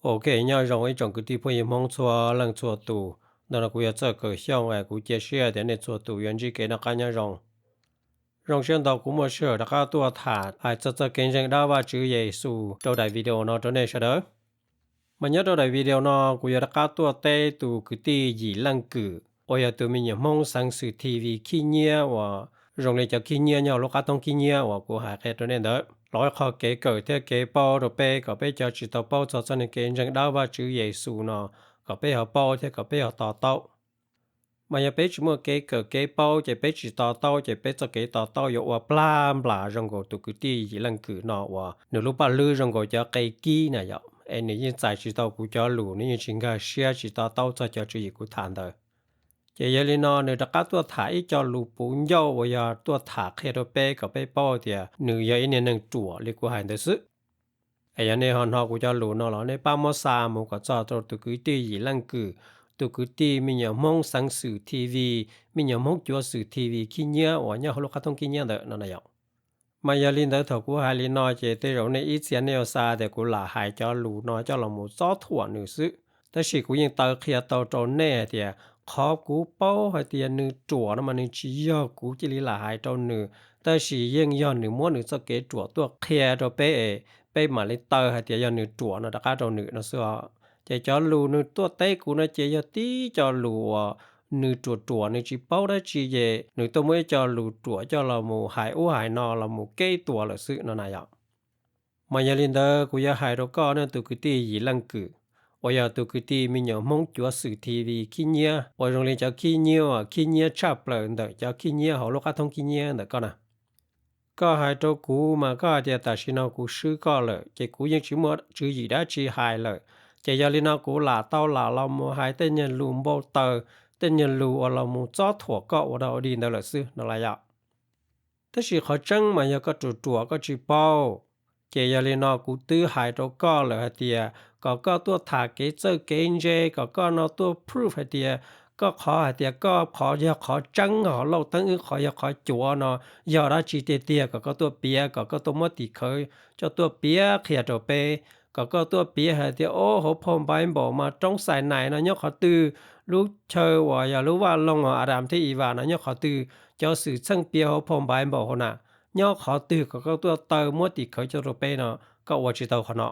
Ok, nyob zoo ib tsoom kwv tij phooj ywg Hmoob txhua leej txhua tus. Ntawm no kuv yog Txawj Kaws Xyooj, kuv cia siab tias nej txhua tus yuav ntsib kev noj qab nyob zoo. Zoo siab ntau kuv muaj sij hawm rov qab tuaj tham hais txog txoj kev ntseeg dab Vajtswv Yexus rau daim video no rau nej sawv daws. Mas nyob rau daim video no kuv yuav rov qab tuaj teb tus kwv tij Yim Leej Kwm uas yog tus me nyuam Hmoob xeev xwm T V khib nyiab uas zoo li cov khib nyiab nyob hauv lub qab thoob khib nyiab uas kuv hais qhia rau nej ntawd los ib qho kev kawm thiab kev paub rau peb kom peb cov tsis tau paub txog txoj niag kev ntseeg dab Vajtswv Yexus no kom peb ho paub thiab kom peb ho to taub. Mas yog peb tsis muaj kev kawm kev paub ces peb tsis to taub ces peb txoj kev to taub yuav ua plag nplas zoo nkaus tus kwv tij Yim Leej Kwm no uas nws lub paj hlwb zoo nkaus cov qe kib na yom, es nws yeej txais tsis tau kuv cov lus, nws yeej tsis nkag siab tsis to taub txog cov tswv yim kuv tham ntawd. Ces yog li no nws rov qab tuaj tham ib co lus puv ncauj uas yog tuaj tham qhia rau peb kom peb paub tias nws yog ib niag neeg ruam li kuv hais ntawd xwb. Es yog nej ho hnov kuv cov lus no los nej pab muab xa mus kom txog rau tus kwv tij Yim Leej Kwm, tus kwv tij me nyuam Hmoob xeev xwm T V, me nyuam Hmoob cuav xwm T V khib nyiab uas nyob hauv lub qab thoob khib nyiab ntawd no na yom. Mas yog li ntawd thaum kuv hais li no ces tej zaum nej ib txhia nej yuav xav tias kuv lam hais cov lus no coj los mus txob thuam nws xwb. Tab sis kuv yeej taw qhia tau rau nej hais tias qhov kuv paub hais tias nws ruam no mas nws tsis yog kuv cia li lam hais rau nws, tab sis yeej yog nws muab nws txoj kev ruam tuaj qhia rau peb es peb mam li taw hais tias yog nws ruam no rov qab rau nws no xwb os. Ces cov lus nws tuaj teb kuv no ces yog tib co lus uas nws ruam ruam nws tsis paub dab tsi ces nws tuaj muab ib co lus ruam coj los mus hais ub hais no los mus keb tuas lawm xwb no na yom. Mas yog li ntawd kuv yuav hais rau koj ne tus kwv tij Yim Leej Kwm uas yog tus kwv tij me nyuam Hmoob cuav xwm T V khib nyiab uas zoo li cov khib nyiab uas khib nyiab tshaj plaws ntawm cov khib nyiab hauv lub qab thoob khib nyiab ntawm koj na. Koj hais rau kuv mas koj hais tias tam sim no kuv swb koj lawm ces kuv yeej tsis muaj tswv yim dab tsi hais lawm. Ces yog li no kuv lam tau lam los mus hais tej niag lus npau taws, tej niag lus uas los mus txob thuam koj ua dog ua dig ntawd lawm xwb no las yom. Tab sis qhov tseeb mas yog koj ruam ruam koj tsis paub. Ces yog li no kuv twb hais rau koj lawm hais tias kom koj tuaj tham kev txawj kev ntse, kom koj no tuaj proof hais tias koj qhov hais tias koj qhov yog qhov tseeb, ho Lauj Teeb wb qhov yog qhov cuav no yog dab tsi tiag tiag, kom koj tuaj piav, kom koj tuaj muab tim khawv coj tuaj piav qhia rau peb, kom koj tuaj piav hais tias o hauv phau Npaiv Npaum mas roob Xais Nais no nyob qhov twg, lub chaw uas yog lub vaj loog Adas thiab Evas no nyob qhov twg, cov xwm txheej piav hauv phau Npaiv Npaum hauv na nyob qhov twg, kom koj tuaj taw muab tim khawv coj rau peb no, koj ua tsis tau qhov no.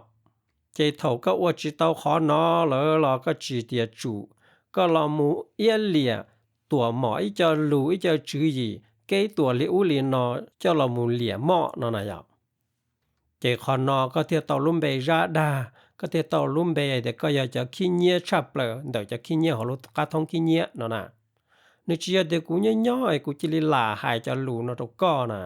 Ces thaum koj ua tsis tau qhov no lawm los koj tsis tias tsum, koj los mus iab liam tuam mom ib co lus ib co tswv yim keb tuam li ub li no coj los mus liam moj no na yom. Ces qhov no koj thiaj tau lub npe Zab Dag, koj thiaj tau lub npe tias koj yog cov khib nyiab tshaj plaws ntawm cov khib nyiab hauv lub qab thoob khib nyiab no na. Nws tsis yog tias kuv nyob nyob es kuv cia li lam hais cov lus no rau koj na.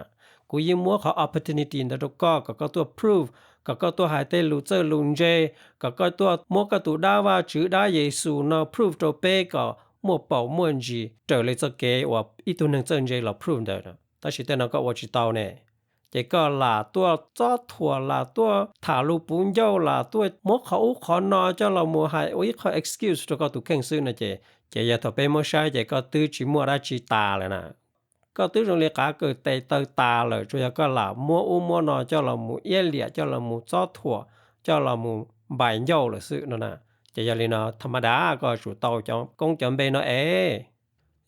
Kuv yeej muab qhov opportunity ntawd rau koj kom koj tuaj prove, kom koj tuaj hais tej lus txawj lus ntse, kom koj tuaj muab koj tus dab Vajtswv dab Yexus no prove rau peb kom muaj paus muaj ntsis raws li txoj kev uas ib tug neeg txawj ntse los prove ntawd. Tab sis tej no koj ua tsis tau ne. Ces koj lam tuaj txob thuam, lam tuaj tham lus puv ncauj, lam tuaj muab qhov ub qhov no coj los mus hais ua ib qho excuse rau koj tus kheej xwb no ces, ces yog thaum peb muab saib ces koj twb tsis muaj dab tsi tas lawm na. Koj twb zoo li qav kaws tes taw tas lawm, tsuas yog koj lam muab ub muab no coj los mus iab liam, coj los mus txob thuam, coj los mus npais ncauj lawm xwb no na. Ces yog li no tha ma da koj tsum tau cov koob cov npe no es.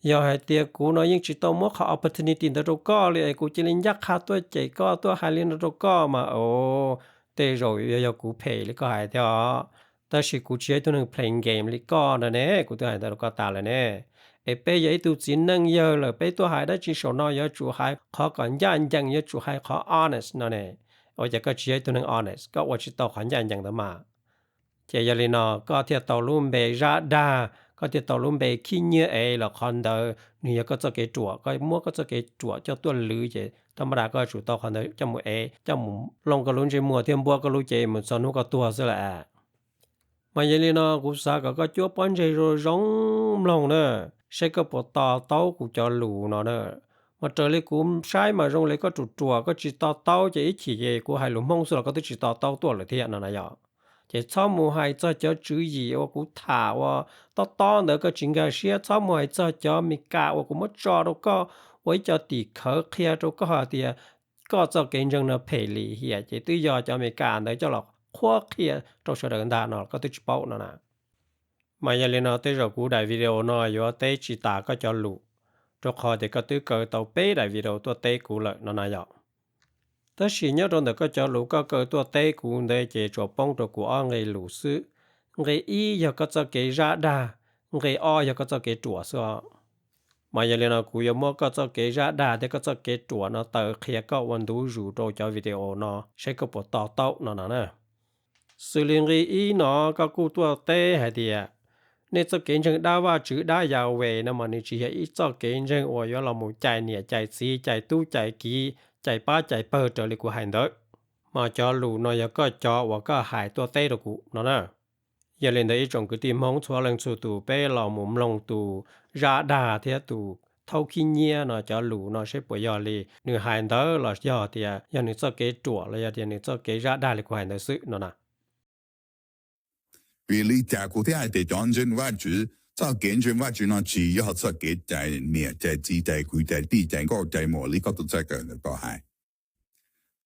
Yog hais tias kuv no yeej tsis tau muab qhov opportunity ntawd rau koj li es kuv cia li ncaj qha tuaj cem koj tuaj hais li no rau koj mas o, tej zaum yuav yog kuv phem li koj hais thiab os. Tab sis kuv tsis yog ib tug neeg play game li koj ntag ne, kuv twb hais ntawd rau koj tas lawm ne. Es peb yog ib tug txiv neej yawg lawm, peb tuaj hais dab tsi saum no yuav tsum hais qhov kom ncaj ncees, yuav tsum hais qhov honest no ne. Ua cas koj tsis yog ib tug neeg honest, koj ua tsis tau qhov ncaj ncees ntawd mas. Ces yog li no koj thiaj tau lub npe Zab Dag, koj thiaj tau lub npe khib nyiab es los qhov ntawd nws yog koj txoj kev ruam, koj muab koj txoj kev ruam coj tuaj lwv ces tha ma da koj tsum tau qhov ntawd coj mus ev, coj mus looj koj lub ntsej muag thiab npuab koj lub cev mus txog hnub koj tuag xwb lawm. Mas yog li no kuv xav kom koj cuab pob ntseg zoo zoo mloog na, saib koj puas to taub kuv cov lus no na. Mas raws li kuv saib mas zoo li koj ruam ruam koj tsis to taub ces ib chim ces kuv hais lus Hmoob xwb los koj twb tsis to taub tuaj lawm thiab no na yom. Ces txhob mus hais txog cov tswv yim uas kuv tham uas tob tob ntawd koj tsis nkag siab, txhob mus hais txog cov Amelikas uas kuv muab tso rau koj ua ib co tim khawv qhia rau koj hais tias koj txoj kev ntseeg no phem lim hiam ces twb yog cov Amelikas ntawd coj los qhuab qhia rau sawv daws ntag no koj twb tsis paub no na. Mas yog li no tej zaum kuv daim video no yuav teb tsis tas koj cov lus, rau qhov tias koj twb kaw tau peb daim video tuaj teb kuv lawm no na yom. Tab sis nyob rau ntawm koj cov lus koj kaw tuaj teb kuv ntawd ces tsuas poob rau kuv ob nqe lus xwb. Nqe ib yog koj txoj kev zaj dag, nqe ob yog koj txoj kev ruam xwb os. Mas yog li no kuv yuav muab koj txoj kev zaj dag thiab koj txoj kev ruam no taw qhia koj ua ntu zus rau cov video no saib koj puas to taub no no na. Xws li nqe ib no koj kuj tuaj teb hais tias nej txoj kev ntseeg dab Vajtswv dab Yahweh no mas nws tsis yog ib txoj kev ntseeg uas yuav los mus cais niam cais txiv cais tub cais kiv cais pab cais pawg raws li kuv hais ntawd. Mas cov lus no yog koj cov uas koj hais tuaj teb rau kuv no na. Yog li ntawd ib tsoom kwv tij Hmoob txhua leej txhua tus peb los mus mloog tus zaj dag thiab tus thaub khib nyiab no cov lus no seb puas yog li nws hais ntawd los yog tias yog nws txoj kev ruam los yog tias nws txoj kev zaj dag li kuv hais ntawd xwb no na. Vim li cas kuv thiaj hais tias cov ntseeg Vajtswv, txoj kev ntseeg Vajtswv no tsis yog txoj kev cais niam cais txiv cais kwv cais tij cais nkauj cais muam li koj tus txhais kawm ntawm koj hais.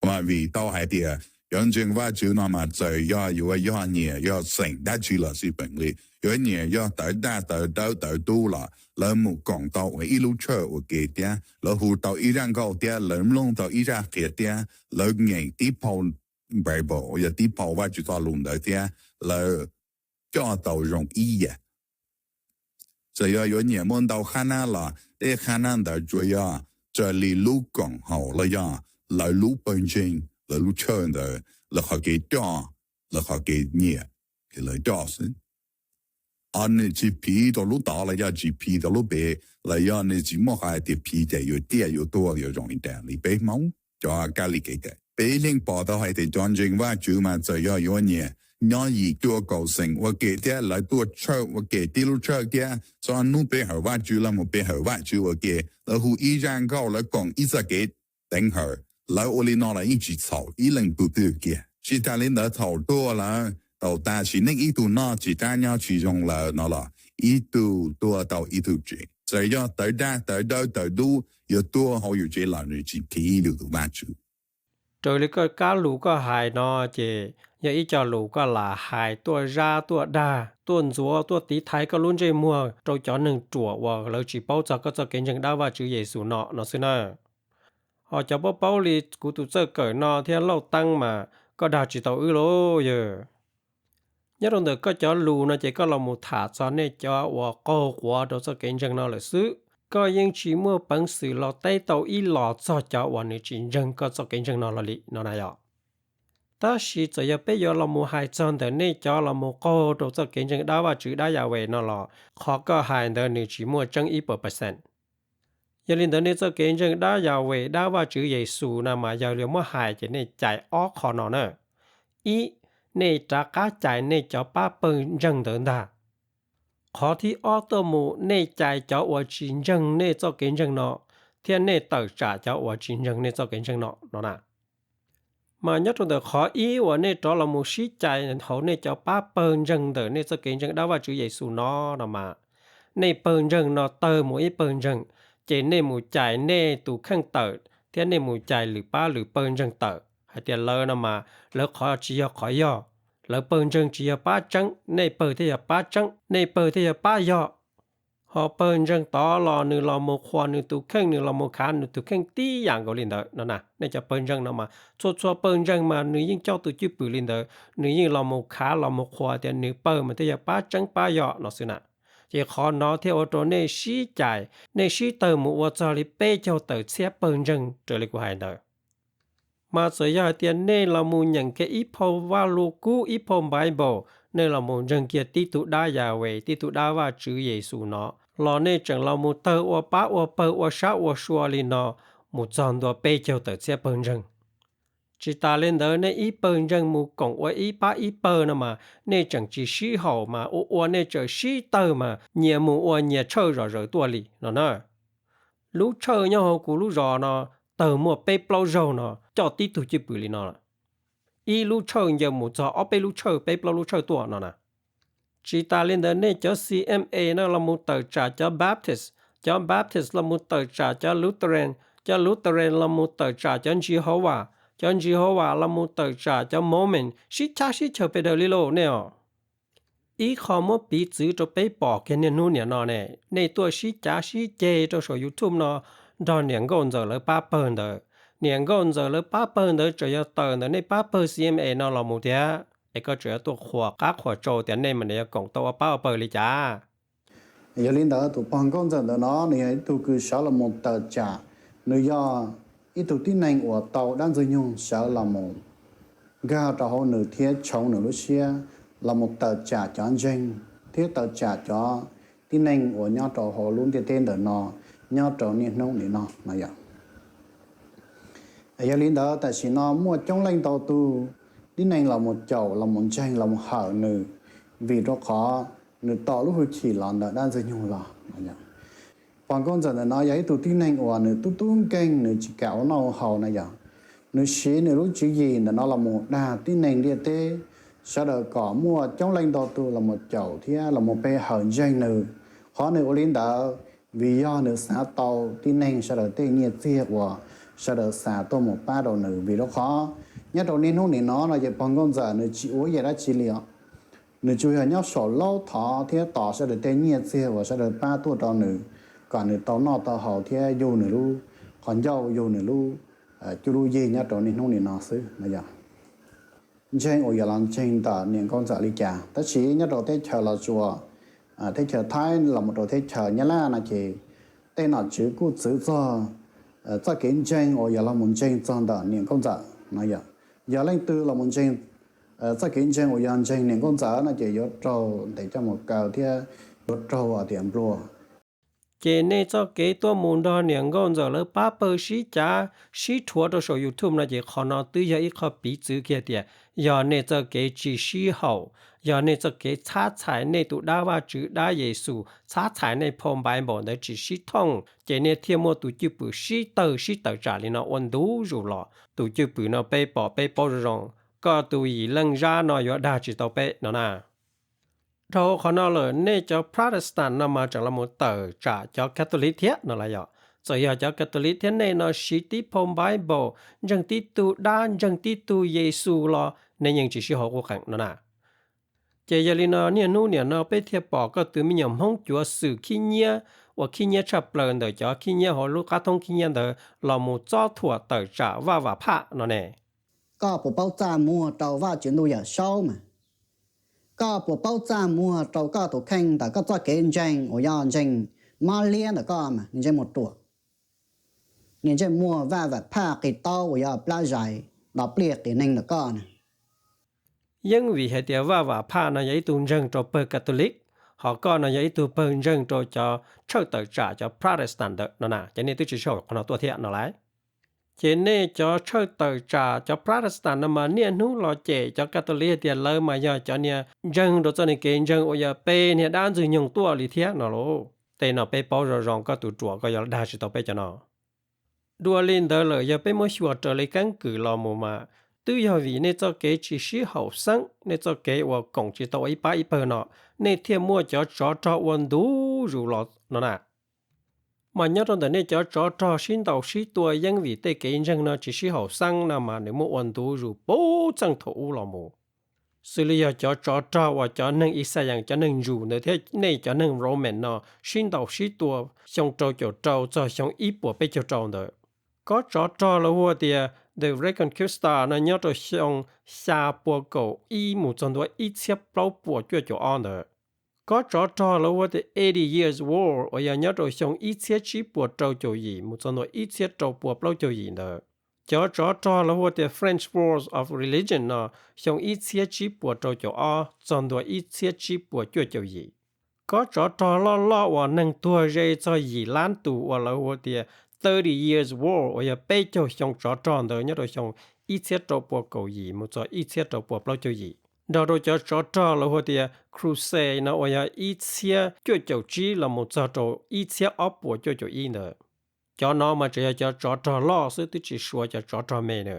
Mas vim tau hais tias cov ntseeg Vajtswv no mas txawm yog yuav yog nyiam yog xeem dab tsi los xij peem li, yuav nyiam yog tawv daj tawv dawb tawv dub los lawv mus koom tau ua ib lub church ua ke thiab lawv hu tau ib zaj nkauj thiab lawv mloog tau ib zaj qhia thiab lawv nyeem tib phau Bible uas yog tib phau Vajtswv txoj lus ntawd thiab lawv coj tau zoo ib yam. Txawm yog yuav nyiam muaj ntau qhab nab los tej qhab nab ntawd tsuas yog raws li lub koom haum los yog lawv lub pawg ntseeg, lawv lub church ntawd, lawv qhov kev coj, lawv qhov kev nyiam, lawv coj xwb. Ho nws tsis phiv rau lub tod los yog tsis phiv rau lub pem los yog nws tsis muaj qhov hais tias phiv ces yuav ciaj yuav tuag yuav zoo li cas li peb Hmoob cov kab li kev cai. Peb yeej pom tau hais tias cov ntseeg Vajtswv mas txawm yog yuav nyiam nyob yim cuaj kaum xeem ua ke thiab lawv tuaj church ua ke tib lub church thiab txog hnub pe hawm Vajtswv los mus pe hawm Vajtswv ua ke, lawv hu ib zaj nkauj lawv koom ib txoj kev teev hawm, lawv ua li no los yeej tsis txhaum ib leej twg kiag. Tsis tas li ntawd thaum tuag lawm tau tas sim neej ib tug noj tsis qab nyob tsis zoo lawm no los ib tug tuag tau ib tug tsev. Txawm yog tawv daj tawv dawb tawv dub yuav tuag hauv yus tsev los nws tsis phiv yus tus Vajtswv. Raws li koj kab lus koj hais no ces yog ib co lus koj lam hais tuaj zab tuaj dag tuaj ntxuav tuaj tiv thaiv koj lub ntsej muag rau cov neeg ruam uas lawv tsis paub txog koj txoj kev ntseeg dab Vajtswv Yexus no no xwb na. Ho cov paub paub li kuv tus txawj kawm no thiab Lauj Teeb mas koj dag tsis tau wb lauj yawg. Nyob rau ntawm koj cov lus no ces koj los mus tham txog nej cov uas qaug quav rau txoj kev ntseeg no lawm xwb. Koj yeej tsis muaj peev xwm los teb tau ib los txog cov uas nws tsis ntseeg koj txoj kev ntseeg no los li no na yom. Tab sis txawm yog peb yuav los mus hais txog ntawm nej cov los mus qaug rau txoj kev ntseeg dab Vajtswv dab Yahweh no los qhov koj hais ntawd nws tsis muaj tseeb ib puas percent. Yog li ntawd nej txoj kev ntseeg dab Yahweh dab Vajtswv Yexus no mas yog li muab hais ces nej cais ob qho no na. Ib, nej rov qab cais nej cov pab pawg ntseeg ntawd ntag. Qhov thib ob tuaj mus nej cais cov uas tsis ntseeg nej txoj kev ntseeg no, thiab nej tawm tsam cov uas tsis ntseeg nej txoj kev ntseeg no no na. Mas nyob rau ntawm qhov ib uas nej rov los mus sib cais hauv nej cov pab pawg ntseeg ntawm nej txoj kev ntseeg dab Vajtswv Yexus no no mas, nej pawg ntseeg no tawg mus ib pawg ntseeg, ces nej mus cais nej tus kheej tawm thiab nej mus cais lwm pab lwm pawg ntseeg tawm hais tias lawv no mas lawv qhov tsis yog qhov yog, lawv pawg ntseeg tsis yog pab tseeb, nej pawg thiaj yog pab tseeb, nej pawg thiaj yog pab yog. Ho pawg ntseeg tod los nws los mus qhuas nws tus kheej, nws los mus khav nws tus kheej tib yam nkaus li ntawd no na. Nej cov pawg ntseeg no mas txhua txhua pawg ntseeg mas nws yeej coj tus cwj pwm li ntawd, nws yeej los mus khav los mus qhuas tias nws pawg mas thiaj yog pab tseeb pab yog no xwb na. Ces qhov no thiaj ua rau nej sib cais, nej sib tawg mus ua txog li peb caug tawm txhiab pawg ntseeg raws li kuv hais ntawd. Mas txawm yog hais tias nej los mus nyeem kiag ib phau Vajluskub, ib phau Bible, nej los mus ntseeg kiag tib tug dab Yahweh, tib tug dab Vajtswv Yexus no, los nej tseem los mus tawg ua pab ua pawg ua sab ua sua li no mus txog ntua peb caug tawm txhiab pawg ntseeg. Tsis tas li ntawd nej ib pawg ntseeg mus koom ua ib pab ib pawg no mas nej tseem tsis sib haum mas ua ua nej tseem sib tawg mas nyias mus ua nyias tshawj zom zaws tuaj li no na. Lub tshawj nyob hauv kuv lub zos no tawg muaj peb plaub zaug no coj tib tug cwj pwm li no. Ib lub tshawj ncaws mus txog ob peb lub tshawj, peb plaub lub tshawj tuaj no na. Tsis tas li ntawd nej cov C M A no los mus tawm tsam cov Baptist, cov Baptist los mus tawm tsam cov Lutheran, cov Lutheran los mus tawm tsam cov Jehovah, Cov Jehovah los mus tawm tsam cov Mormon sib cab sib caw pes daws li lauj nej os. Ib qho muab piv txwv rau peb pom kiag niaj hnub niam no ne, nej tuaj sib cav sib ceg rau saum YouTube no nrog niam nkauj ntxawm lawv pab pawg ntawd. Niam nkauj ntxawm lawv pab pawg ntawd tseem yog tawm ntawm nej pab pawg C M A no los mus thiab, es koj tseem yuav tuaj qhuas qab qhuas tsau tias nej mas nws yog koom tau ua pab ua pawg li cas? Yog li ntawd tus pog nkauj ntxawm ntawm no nws yog ib tug kws sawv los mus tawm tsam, nws yog ib tug tib neeg uas tau dab ntxwg nyoog sawv los mus nkag rau hauv nws thiab tshoov nws lub siab los mus tawm tsam cov ntseeg thiab tawm tsam cov tib neeg uas nyob rau hauv lub ntiaj teb ntawm no nyob rau niaj hnub nim no no yog. Yog li ntawd tam sim no muaj coob leej ntau tus tib neeg los mus caum los mus ntseeg los mus hawm nws, vim rau qhov nws tau lub hwj chim los ntawm dab ntxwg nyoog los. Pog nkauj ntxawm ntawm no yog ib tug tib neeg uas nws tub tub nkeeg, nws tsis kam ua noj ua haus no yog. Nws siv nws lub tswv yim ntawm no los mus dag tib neeg ntiaj teb sawv daws kom muaj coob leej ntau tus los mus caum thiab los mus pe hawm ntseeg nws. Qhov nws ua li ntawd vim yog nws xav tau tib neeg sawv daws tej nyiaj txiag uas sawv daws xav tuaj mus pab rau nws, vim rau qhov nyob rau niaj hnub nim no no ces pog nkauj ntxawm nws tsis ua ib yam dab tsi li os. Nws tsuas yog nyob saum laub thov thiab tos sawv daws tej nyiaj txiag uas sawv daws pab tuaj rau nws, kom nws tau noj tau haus thiab yug nws lub qhov ncauj, yug nws lub cuj lub yig nyob rau niaj hnub nim no xwb no yog. Ntseeg uas yog los ntseeg ntawm niam nkauj ntxawm li cas, tab sis nyob rau teb chaws Los Tsuas, teb chaws Thaib los mus rau teb chaws Nyab Laj no ces tej nom tswv kuj txwv txog txoj kev ntseeg uas yog los mus ntseeg txog ntawm niam nkauj ntxawm no yog. Yog leej twg los mus ntseeg txoj kev ntseeg uas yog ntseeg niam nkauj ntxawm no ces yuav raug ntes coj mus kaw thiab yuav raug tias nplua. Ces nej txoj kev tuaj mus nrog niam nkauj ntxawm lawv pab pawg sib cav sib rhuav rau saum YouTube no ces qhov no twb yog ib qho piv txwv kiag tias yog nej txoj kev tsis sib haum, yog nej txoj kev txhab txhais nej tus dab Vajtswv dab Yexus, txhab txhais nej phau Npaiv Npaum ntawd tsis sib thooj ces nej thiaj muaj tus cwj pwm sib tawg sib tawm tsam li no ua ntu zus los. Tus cwj pwm no peb pom peb paub zoo zoo, koj tus yim leej zab no yuav dag tsis tau peb no na. Dhau qhov no lawm nej cov Protestant no mas tseem los mus tawm tsam cov Catholic thiab no los yog. Txawm yog cov Catholic thiab nej no siv tib phau Npaiv Npaum, ntseeg tib tug dab, ntseeg tib tug Yexus los nej yeej tsis sib haum quj qeem no na. Ces yog li no niaj hnub niam no peb thiaj pom koj tus me nyuam Hmoob cuav xwm khib nyiab uas khib nyiab tshaj plaws ntawm cov khib nyiab hauv lub qab thoob khib nyiab ntawd los mus txob thuam tawm tsam Vaj Vam Phaj no ne. Koj puas paub txaj muag rau Vajtswv ntuj yawm saub mas? Koj puas paub txaj muag rau koj tus kheej ntawm koj txoj kev ntseeg uas yog ntseeg mob liab ntawm koj mas? Niag ntsej muag ruam, niag ntsej muag Vaj Vam Phaj qis taub uas yog plab zais, dos pliaj qias neeg ntawm koj na. Yeeb vim hais tias Vaj Vam Phaj no yog ib tug ntseeg rau pawg Catholic, hos koj no yog ib tug pawg ntseeg rau cov tshawj tawm tsam cov Protestant ntawd no na, ces nej twb tsis sib haum qhov no tuaj thiab no lauj. Ces nej cov tshawj tawm tsam cov Protestant no mas niaj hnub los cem cov Catholic hais tias lawv mas yog cov niag ntseeg rau txoj niag kev ntseeg uas yog pe niag dab ntxwg nyoog tuaj li thiab no lauj. Tej no peb paub zoo zoo, koj tus ruam koj yuav dag tsis tau peb cov no. Dua li ntawd lawm yog peb muab xyuas raws li keeb kwm los mus mas twb yog vim nej txoj kev tsis sib haum xeeb, nej txoj kev uas koom tsis tau ua ib pab ib pawg no, nej thiaj muaj cov tsov rog ua ntu zus los no na. Mas nyob rau ntawm nej cov tsov rog sib ntaus sib tua yeeb vim tej kev ntseeg no tsis sib haum xeeb no mas nws muaj ua ntu zus puag txeej thaum ub los mus. Xws li yog cov tsov rog uas cov neeg Ixayees cov neeg Jews ntawd thiab nej cov neeg Roman no sib ntaus sib tua xyoo rau caum rau txog xyoo ib puas peb caug rau ntawd. Kob tsov rog lawv hu tias The Reconquista no nyob rau xyoo xya pua kaum ib mus txog ntua ib txhiab plaub puas cuaj caum ob ntawd. Kob tsov rog lawv hu tias Eighty Years' War uas yog nyob rau xyoo ib txhiab tsib puas rau caum yim mus txog ntua ib txhiab rau puas plaub caug yim ntawd. Cov tsov rog lawv hu tias French Wars of Religion no xyoo ib txhiab tsib puas rau caum ob txog ntua ib txhiab tsib puas cuaj caum yim. Kob tsov rog loj loj uas neeg tuag ze txog yim lab tus uas lawv hu tias Thirty Years' War uas yog peb caug xyoo tsov rog ntawd nyob rau xyoo ib txhiab rau pua kaum yim mus txog ib txhiab rau pua plaub caug yim, nrog rau cov tsov rog lawv hu tias Crusade no uas yog ib txhiab cuaj caum tsib los mus txog rau ib txhiab ob puas cuaj caum ib ntawd. Cov no mas tseem yog cov tsov rog loj xwb twb tsis suav cov tsov rog me na.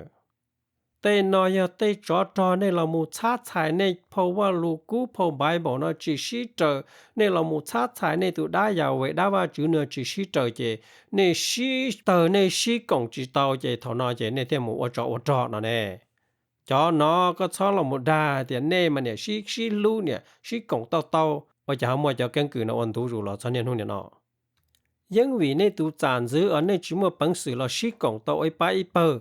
Tej no yog tej tsov rog, nej los mus txhab txhais nej phau Vajluskub, phau Bible no tsis sib raws, nej los mus txhab txhais nej tus dab Yahweh, dab Vajtswv no tsis sib raws ces nej sib tawg, nej sib koom tsis tau ces thaum no ces nej thiaj mus ua tsov ua rog no ne. Cov no koj txhob los mus dag tias nej mas niam sib sib hlub, niam sib koom tau tau, ua cas ho muaj cov keeb kwm no ua ntu zus los txog niaj hnub niam no. Yeeb vim nej tus txam ntxwv uas nej tsis muaj peev xwm los sib koom tau ib pab ib pawg,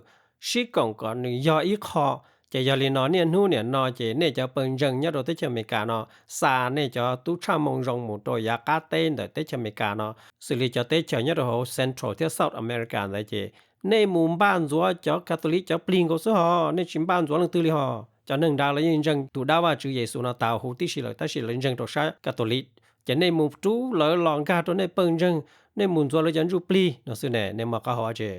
sib koom kom nws yog ib qho, ces yog li no niaj hnub niam no ces nej cov pawg ntseeg nyob rau teb chaws Amelikas no xa nej cov tub tshaj moo zoo mus rau yav qab teb ntawm teb chaws Amelikas no, xws li cov teb chaws nyob rau hauv Central thiab South America ntawd ces nej mus npaj ntxuav cov Catholic cov plig nkaus xwb hos, nej tsis npaj ntxuav leej twg li hos. Cov neeg nrad lawv yeej ntseeg tus dab Vajtswv Yexus no tas huv tib si lawm, tab sis lawv ntseeg rau sab Catholic. Ces nej mus rub lawv los nkag rau nej pawg ntseeg, nej mus ntxuav lawv cov ntsuj plig no xwb ne, nej muaj qab hau dab tsi?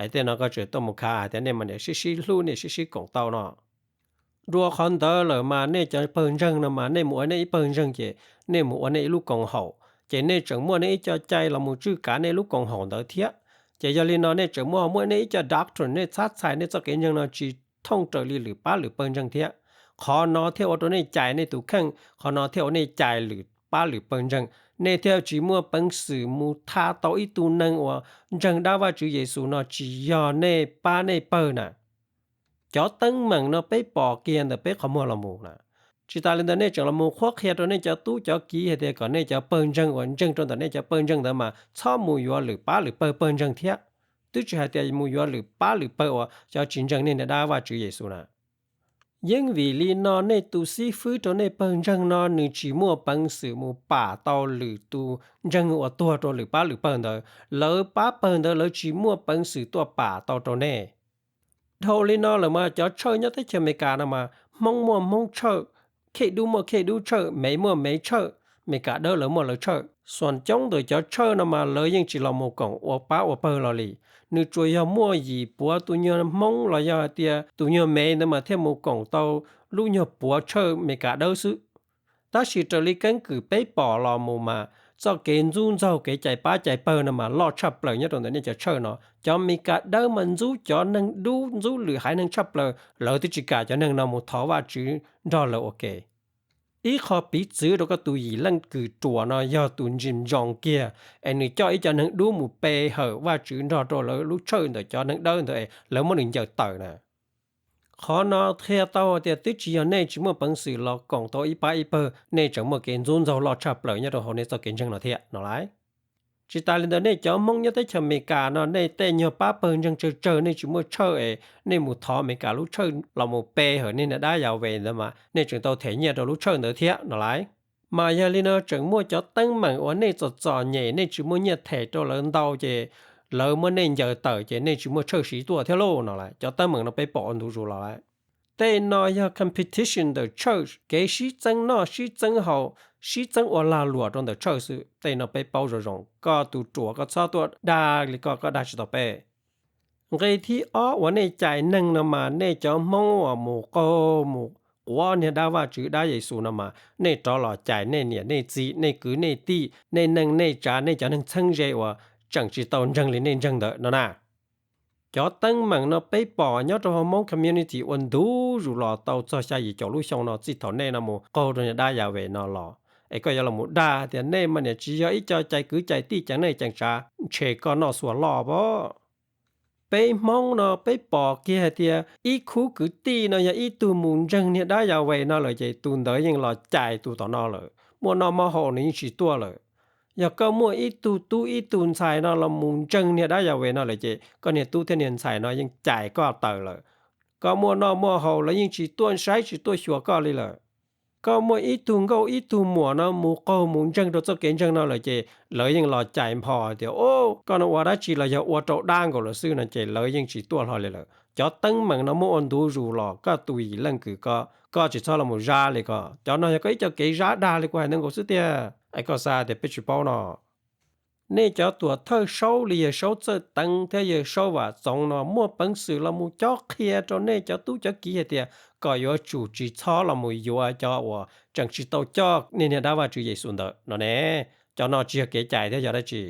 Es tej no koj tseem tuaj mus khav hais tias nej mas niam sib sib hlub, nej sib sib koom tau no. Dua qhov ntawd lawm mas nej cov pawg ntseeg no mas nej mus ua nej ib pawg ntseeg ces nej mus ua nej ib lub koom haum, ces nej tseem muaj nej ib co cai los mus tswj kav nej lub koom haum ntawd thiab. Ces yog li no nej tseem muaj muaj nej ib co doctrine, nej txhab txhais nej txoj kev ntseeg no tsis thooj raws li lwm pab lwm pawg ntseeg thiab. Qhov no thiaj ua rau nej cais nej tus kheej, qhov no thiaj ua nej cais lwm pab lwm pawg ntseeg. Nej thiaj tsis muaj peev xwm mus tha tau ib tug neeg uas ntseeg dab Vajtswv Yexus no tsis yog nej pab nej pawg na. Cov teeb meem no peb pom kiag ntawm peb qhov muag los mus na. Tsis tas li ntawd nej tseem los mus qhuab qhia rau nej cov tub cov kiv hais tias kom nej cov pawg ntseeg uas ntseeg rau ntawm nej cov pawg ntseeg ntawd mas txhob mus yuav lwm pab lwm pawg pawg ntseeg thiab. Twb tsis hais tias mus yuav lwm pab lwm pawg uas cov tsis ntseeg nej niag dab Vajtswv Yexus na. Yeeb vim li no nej tus xib fwb rau nej pawg ntseeg no nws tsis muaj peev xwm mus pam tau lwm tus ntseeg uas tuag rau lwm pab lwm pawg ntawd. Lawv pab pawg ntawd lawv tsis muaj peev xwm tuaj pam tau rau nej. Dhau li no lawm mas cov tshawj nyob teb chaws Amelikas no mas Hmoob muaj Hmoob tshawj, Khej Dub muaj Khej Dub tshawj, Mev muaj Mev tshawj, Amelikas Dawb lawv muaj lawv tshawj. Xuas coob ntawm cov tshawj no mas lawv yeej tsis los mus koom ua pab ua pawg los li. Nws tsuas yog muaj yim puav tus nyuag Hmoob los yog hais tias tus nyuag Mev ntawd mas thiaj mus koom tau lub nyuag puav tshawj Amelikas Dawb xwb. Tab sis raws li keeb kwm peb pom los mus mas txoj kev ntxub ntxaug kev cais pab cais pawg no mas loj tshaj plaws nyob rau ntawm nej cov tshawj no. Cov Amelikas Dawb mas ntxub cov neeg dub, ntxub lwm haiv neeg tshaj plaws, lawv twb tsis kam cov neeg no mus thov Vajtswv nrog lawv ua ke. Ib qho piv txwv rau koj tus yim leej kws ruam no yog tus Jim Jones kiag, es nws coj ib co neeg dub mus pe hawm Vajtswv nrog rau lawv lub tshawj ntawm cov neeg dawb ntawd es lawv muab nws ncaws tawm na. Qhov no qhia tau tias twb tsis yog nej tsis muaj peev xwm los koom tau ib pab ib pawg, nej tseem muaj kev ntxub ntxaug loj tshaj plaws nyob rau hauv nej txoj kev ntseeg no thiab no lauj. Tsis tas li ntawd nej cov Hmoob nyob teb chaws Amelikas no nej tej nyuag pab pawg ntseeg tsawg tsawg nej tsis muaj tshawj es nej mus thov Amelikas lub tshawj los mus pe hawm nej niag dab Yahweh ntawd mas nej tseem tau them nyiaj rau lub tshawj ntawd thiab no lauj. Mas yog li no tseem muaj cov teeb meem uas nej txom txom nyem nej tsis muaj nyiaj them rau lawv ntau ces lawv muab nej ncaws tawm ces nej tsis muaj tshawj siv tuaj thiab lauj no lauj. Cov teeb meem no peb pom ua ntu zus los lauj. Tej no yog competition ntawm tshawj, kev sib txeeb noj sib txeeb haus, sib txeeb ua lag luam rau ntawm tshawj xwb. Tej no peb paub zoo zoo, koj tus ruam koj txhob tuaj dag li koj, koj dag tsis tau peb. Nqe thib ob uas nej cais neeg no mas nej cov Hmoob uas mus qaug mus quav niag dab Vajtswv dab Yexus no mas nej rov los cais nej niam nej txiv, nej kwv nej tij, nej neej nej tsav, nej cov neeg txheeb ze uas tseem tsis tau ntseeg li nej ntseeg ntawd no na. Cov teeb meem no peb pom nyob rau hauv Hmoob community ua ntu zus los tau txog xya yim caum lub xyoo no txij thaum nej no mus qaug rau niag dab Yahweh no los, es koj yuav los mus dag tias nej mas niam tsis yog ib co cais kwv cais tij ceev neej ceev tsav, ntshe koj noj xuas loj pob. Peb Hmoob no peb pom kiag hais tias ib khub kwv tij no yog ib tug mus ntseeg niag dab Yahweh no lawm ces tus ntawd yeej los cais tus tom no lawm, muaj noj muaj haus nws yeej tsis tuaj lawm. Yog koj muaj ib tug tub ib tug ntxhais no los mus ntseeg niag dab Yahweh no lawm ces koj niag tub thiab niag ntxhais no yeej cais koj tawm lawm. Koj muaj noj muaj haus lawv yeej tsis tuaj saib tsis tuaj xyuas koj li lawm. Koj muaj ib tug nkauj ib tug muam no mus qaug mus ntseeg rau txoj kev ntseeg no lawm ces lawv yeej los cais npho tias, o, koj no ua dab tsi los yog ua rau dab nkaus lawm xwb no ces lawv yeej tsis tuaj hlo li lawm. Cov teeb meem no muab ua ntu zus los koj tus yim leej kws ko, koj tsis txhob los mus zab li ko. Cov no yog koj ib co kev zab dag li kuv hais ntawd nkaus xwb tiag, es koj xav tias peb tsis paub no. Nej cov tuam thawj saub li yawg saub Txawj Teev thiab yawg saub Vam Txoov no muaj peev xwm los mus cob qhia rau nej cov tub cov kiv hais tias kom yuav tsum tsis txhob los mus yuav cov uas tseem tsis tau coj niag niag dab Vajtswv Yexus ntawd no ne. Cov no tsis yog kev cai thiab yog dab tsi?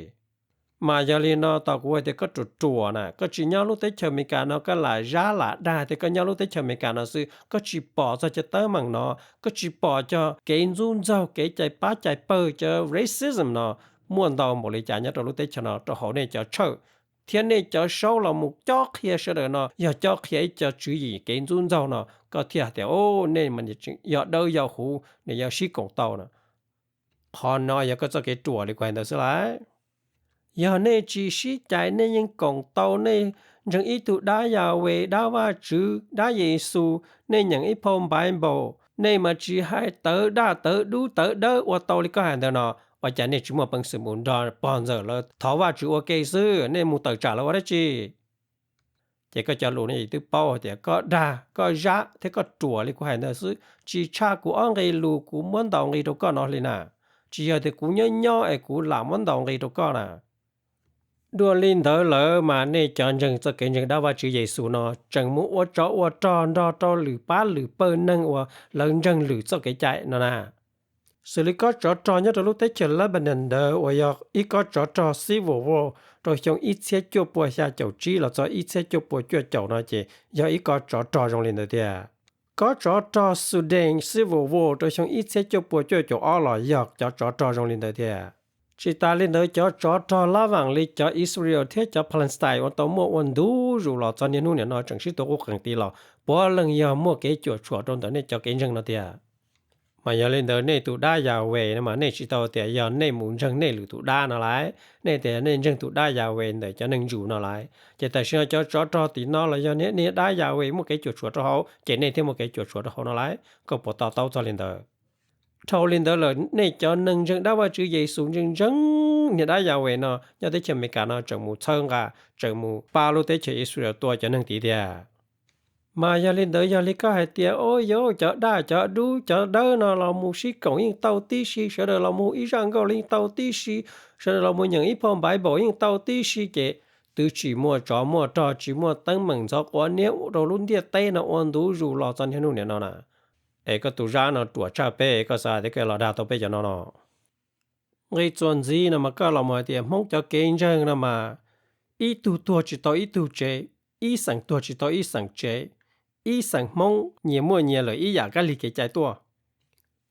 Mas yog li no tos kuv hais tias koj ruam ruam na, koj tsis nyob lub teb chaws Amelikas no koj lam zab lam dag tias koj nyob lub teb chaws Amelikas no xwb, koj tsis pom txog cov teeb meem no, koj tsis pom cov kev ntxub ntxaug, kev cais pab cais pawg, cov racism no muaj ntau npaum li cas nyob rau lub teb chaws no rau hauv nej cov tshawj thiab nej cov saub los mus cob qhia sawv daws no yog cob qhia ib co tswv yim kev ntxub ntxaug no, koj thiaj hais tias, o, nej yog dawb yog huv, nws yog sib koom tau no. Qhov no yog koj txoj kev ruam li kuv hais ntawd xwb lauj. Yog nej tsis sib cais, nej yeej koom tau, nej ntseeg ib tug dab Yahweh, dab Vajtswv, dab Yexus, nej nyeem ib phau Bible, nej mas tsis hais tawv daj tawv dub tawv dawb ua tau li koj hais ntawd no, ua cas nej tsis muaj peev xwm mus nrog pog ntxawm lawv thov Vajtswv ua ke xwb, nej mus tawm tsam lawv ua dab tsi? Ces koj cov lus no twb paub hais tias koj dag, koj zab thiab koj ruam li kuv hais ntawd xwb, tsis tshaj kuv ob nqe lus kuv muab ntaus nqi rau koj no li na. Tsis yog tias kuv nyob nyob es kuv lam muab ntaus nqi rau koj na. Dua li ntawd lawm mas nej cov ntseeg txoj kev ntseeg dab Vajtswv Yexus no tseem mus ua tsov ua rog nrog rau lwm pab lwm pawg neeg uas lawv ntseeg lwm txoj kev cai no na. Xws li kob tsov rog nyob rau lub teb chaws Lebanon ntawd uas yog ib kob tsov rog civil war rau xyoo ib txhiab cuaj pua xya caum tsib los txog ib txhiab cuaj pua cuaj caum no ces yog ib kob tsov rog zoo li ntawd thiab. Kob tsov rog Sudan civil war rau xyoo ib txhiab cuaj pua cuaj caum ob los yog cov tsov rog zoo li ntawd thiab. Tsis tas li ntawd cov tsov rog lab vaam li cov Israel thiab cov Palestine uas tau muaj ua ntu zus los txog niaj hnub niam no tseem sib tuav qub qees tid los puav leej yog muaj kev cuam tshuam rau ntawm nej cov kev ntseeg no tiag. Mas yog li ntawd nej tus dab Yahweh no mas nej tsis tau tias yog nej mus ntseeg nej lwm tus dab no lauj, nej tias nej ntseeg tus dab Yahweh ntawm cov neeg Jew no lauj. Ces tam sim no cov tsov rog tim no los yog niag dab Yahweh muaj kev cuam tshuam rau hauv ces nej thiaj muaj kev cuam tshuam rau hauv no lauj. Koj puas to taub txog li ntawd? Dhau li ntawd lawm nej cov neeg ntseeg dab Vajtswv Yexus ntseeg ntseeg niag dab Yahweh no nyob teb chaws Amelikas no tseem mus txhawb nqa, tseem mus pab lub teb chaws Israel tua cov neeg tid tiag. Mas yog li ntawd yog li koj hais tias, o, yuav cov daj cov dub cov dawb no los mus sib koom yeej tau tib si, sawv daws los mus ib zaj nkauj los yeej tau tib si, sawv daws los mus nyeem ib phau Bible yeej tau tib si ces twb tsis muaj tsov muaj rog, tsis muaj teeb meem ntxhov quav niab rau lub ntiaj teb no ua ntu zus los txog niaj hnub niam no na. Es koj tus zab no ruam tshaj peb, koj xav tias koj los dag tau peb cov no no? Nqi txuas ntxiv no mas koj los mus hais tias Hmoob cov kev ntseeg no mas ib tug tuag tsis tau ib tug tsev, ib xeem tuag tsis tau ib xeem tsev, ib xeem Hmoob nyias muaj nyias lawm ib yam kab lig kev cai tuaj.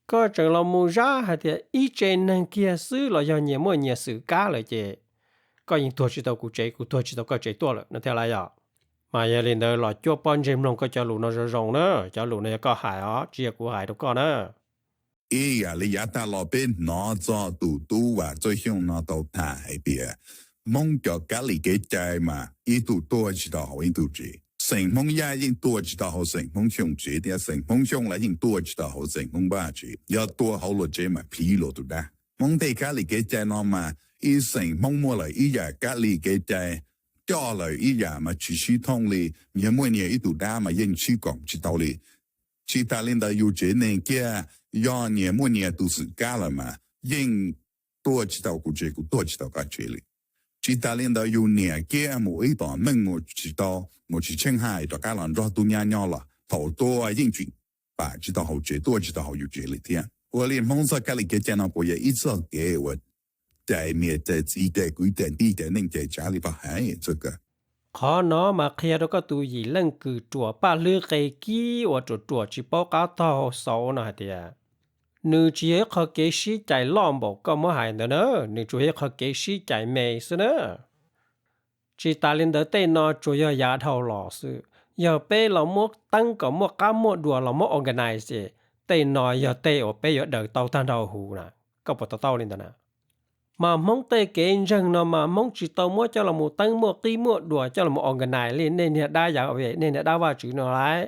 Koj tseem los mus zab hais tias ib tse neeg kiag xwb los yog nyias muaj nyias xwm kab lawm ces koj yeej tuag tsis tau kuv tsev, kuv tuag tsis tau koj tsev tuaj lawm no thiab lauj yom? Mas yog li ntawd los cuab pob ntseg mloog koj cov lus no zoo zoo na, cov lus no yog koj hais os, tsis yog kuv hais rau koj na. Ib yam li yav tag los peb hnov txog tus tub Vam Txawj Xyooj no tau tham hais tias Hmoob cov kab lis kev cai mas ib tug tuag tsis tau hauv ib tug tsev. Xeem Hmoob Yaj yeej tuag tsis tau hauv xeem Hmoob Xyooj tsev thiab xeem Hmoob Xyooj los yeej tuag tsis tau hauv xeem Hmoob Vaj tsev. Yog tuag hauv luag tsev mas plhis luag tus dab. Hmoob tej kab lis kev cai no mas ib xeem Hmoob muaj lawm ib yam kab lis kev cai, coj lawm ib yam mas tsis sib thooj li, nyias muaj nyias ib tug dab mas yeej sib koom tsis tau li. Tsis tas li ntawd yus tsev neeg kiag, yog nyias muaj nyias tus xwm kab lawm mas yeej tuaj tsis tau kuv tsev, kuv tuaj tsis tau koj tsev li. Tsis tas li ntawd yus niam kiag mus ib tom neej mus tsis tau, mus tsis tsheej hais rov qab los nrog tub nyab nyob los thaum tuaj yeej tseem pam tsis tau hauv tsev, tuaj tsis tau hauv yus tsev li thiab. Ua li Hmoob txoj kab lis kev cai no puas yog ib txoj kev uas cais niam cais txiv cais kwv cais tij cais neej cais tsav li pog hais txog kawg? Qhov no mas qhia rau koj tus yim leej kws ruam paj hlwb qe kib uas ruam ruam tsis paub qab taug xauv no hais tias nws tsis yog ib qho kev sib cais loj npaum koj muab hais ntawd na, nws tsuas yog ib qho kev sib cais me xwb na. Tsis tas li ntawd tej no tsuas yog yav dhau los xwb, yog peb los muab teeb kom muaj qab muaj dua los muab organize ces tej no yog tej uas peb yuav daws tau tag nrho huv na. Koj puas to taub li ntawd na? Mas Hmoob tej kev ntseeg no mas Hmoob tsis tau muab coj los mus teeb muaj qib muaj dua coj los mus organize li nej niag dab Yahweh, nej niag dab Vajtswv no lauj.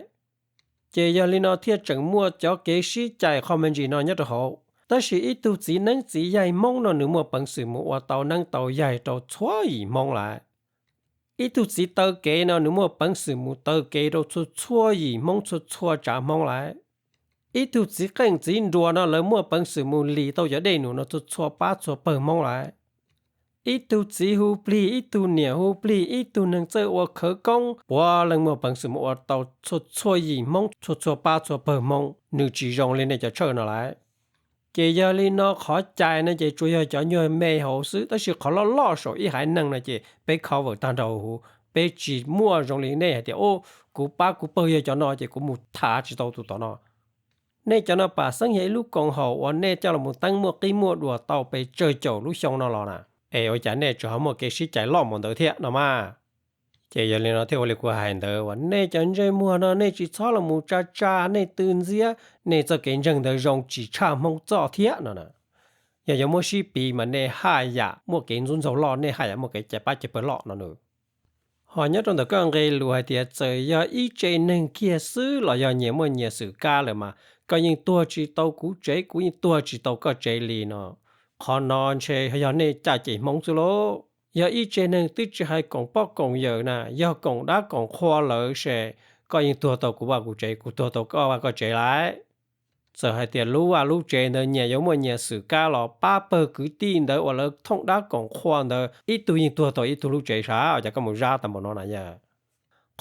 Ces yog li no thiaj tseem muaj cov kev sib cais qho me ntsis no nyob rau hauv. Tab sis ib tug txiv neeb txiv yaig Hmoob no nws muaj peev xwm mus ua tau neeb tau yaig rau txhua yim Hmoob lauj. Ib tug txiv taw kev no nws muaj peev xwm mus taw kev rau txhua txhua yim Hmoob txhua txhua tsav Hmoob lauj. Ib tug txiv qeej txiv nruas no lawv muaj peev xwm mus lis tau cov dej num no txhua txhua pab txhua pawg Hmoob lauj. Ib tug txiv hu plig, ib tug niam hu plig, ib tug neeg txawj ua khawv koob, puav leej muaj peev xwm mus ua tau txhua txhua yim Hmoob txhua txhua pab txhua pawg Hmoob, nws tsis zoo li nej cov tshawj no lauj. Ces yog li no qhov cai no ces tsuas yog cov nyuag me hauv xwb, tab sis qhov loj loj saum ib haiv neeg no ces peb cover tag nrho huv, peb tsis muaj zoo li nej hais tias, u, kuv pab kuv pawg yog cov no ces kuv mus tham tsis tau tus tom no. Nej cov no pam xeeb yog ib lub koom haum uas nej coj los teeb muaj qib muaj dua tau pes tsawg caum lub xyoo no los na, es ua cas nej tseem ho muaj kev sib cais loj mus ntawd thiab no mas. Ces yog li no thiaj ua li kuv hais ntawd uas nej cov ntsej muag no nej tsis txhob los mus tsa tsa nej tw ntxiab nej txoj kev ntseeg ntawd zoo tsis tshaj Hmoob txoj thiab no na. Yog yuav muab sib piv mas nej haj yam muaj kev ntxub ntxaug loj, nej haj yam muaj kev cais pab cais pawg loj no na. Ho nyob rau ntawm koj nqe lus hais tias txawm yog ib tse neeg kiag xwb los yog nyias muaj nyias xwm kab lawm mas koj yeej tuag tsis tau kuv tsev, kuv yeej tuag tsis tau koj tsev li no, qhov no ntshe yog nej caj ces Hmoob xwb lauj. Yog ib tse neeg twb tsis hais koom poj koom yawm na, yog koom dab koom qhua lawm se, koj yeej tuag tau kuv vaj kuv tsev, kuv tuag tau koj vaj koj tsev lawm. Txawm hais tias lub vaj lub tsev ntawd nyias yuav muaj nyias xwm kab los pab pawg kwv tij ntawd uas lawv thooj dab koom qhua ntawd ib tug yeej tuag tau ib tug lub tsev sav, ua cas koj mus zab tau npaum no na yog?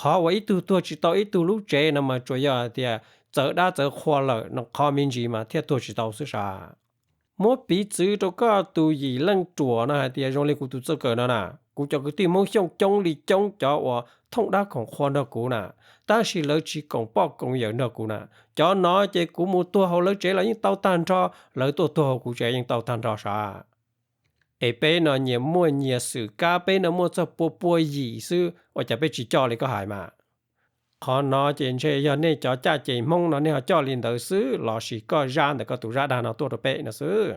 Qhov uas ib tug tuag tsis tau ib tug lub tsev no mas tsuas yog hais tias txawv dab txawv qhua lawm no qhov me ntsis mas thiaj tuag tsis tau xwb sav. Muab piv txwv rau koj tus yim leej ruam no hais tias zoo li kuv tus txawj kawm no na, kuv cov kwv tij Hmoob Xyooj coob li coob cov uas thooj dab koom qhua nrog kuv na, tab sis lawv tsis koom poj koom yawm nrog kuv na. Cov no ces kuv mus tuag hauv lawv tsev los yeej tau tag nrho, lawv tuaj tuag hauv kuv tsev yeej tau tag nrho sav. Es peb no nyias muaj nyias xwm kab, peb no muaj txog pua pua yim xwb, ua cas peb tsis coj li koj hais mas? Qhov no ces ntshe yog nej cov caj ces Hmoob no nej ho coj li ntawd xwb, lossis koj zab ntawm koj tus zab dag no tuaj rau peb no xwb.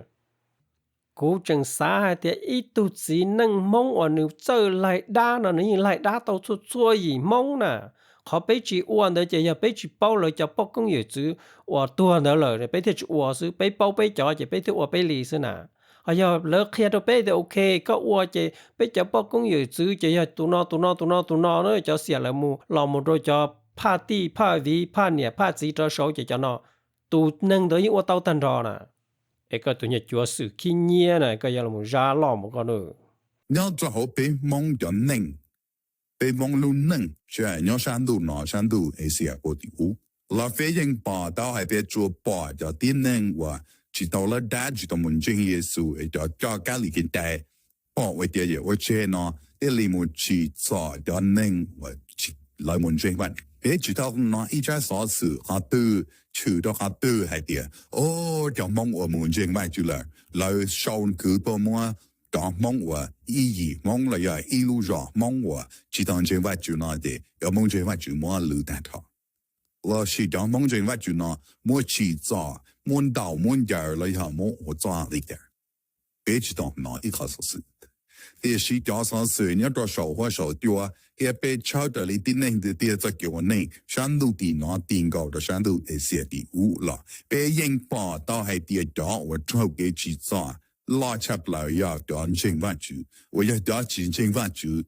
Kuv tseem xav hais tias ib tug txiv neej Hmoob uas nws txawj laig dab no nws yeej laig dab tau txhua txhua yim Hmoob na. Qhov peb tsis ua ntawd ces yog peb tsis paub lawv cov poj koob yawm txwv uas tuag ntawd lawm peb thiaj tsis ua xwb, peb paub peb cov ces peb thiaj ua peb li xwb na. Ho yog lawv qhia rau peb tias ok, koj ua ces peb cov poj koob yawm txwv ces yog tus no tus no tus no tus no na, cov xiam lawv mus los mus rau cov phaj tij phaj viv phaj niam phaj txiv rov saud ces cov no, tus neeg ntawd yeej ua tau tag nrho na. Es koj tus nyuag cuav xwm khib nyiab na, koj yuav los zab loj mus koj na. Nyob rau hauv peb Hmoob cov neej, peb Hmoob lub neej, nyob sab ntuj no sab ntuj Asia ua tim ub los peb yeej pom tau hais tias tsuas pom cov tib neeg uas tsis tau laig dab tsis tau mus ntseeg Yexus es cov coj kab lis kev cai pom ua tias yawm ua tseg no thiaj li mus tsim txom cov neeg uas lawv mus ntseeg Vaj. Peb tsis tau hnov ib tsab xov xwm qhov twg tshwm rau qhov twg hais tias o, cov Hmoob uas mus ntseeg Vajtswv lawm lawv sau kwv tuaj muab cov Hmoob uas ib yim Hmoob los yog ib lub zos Hmoob uas tsis tau ntseeg Vajtswv no ces cov Hmoob ntseeg Vajtswv muab lwm tag nrho, lossis cov Hmoob ntseeg Vajtswv no muab tsim txom muab ntaus muab ncaws los yog muab ua txoj li cas. Peb tsis tau hnov ib qho xov xwm, tiam sis cov xov xwm nyob rau saum huab saum cua thiab peb tshawb raws li tib neeg tiag tiag txoj kev ua neej sab ntuj tim no ti nkaus rau sab ntuj Asia tim ub los peb yeej pom tau hais tias cov uas raug kev tsim txom loj tshaj plaws yog cov ntseeg Vajtswv, uas yog cov tsis ntseeg Vajtswv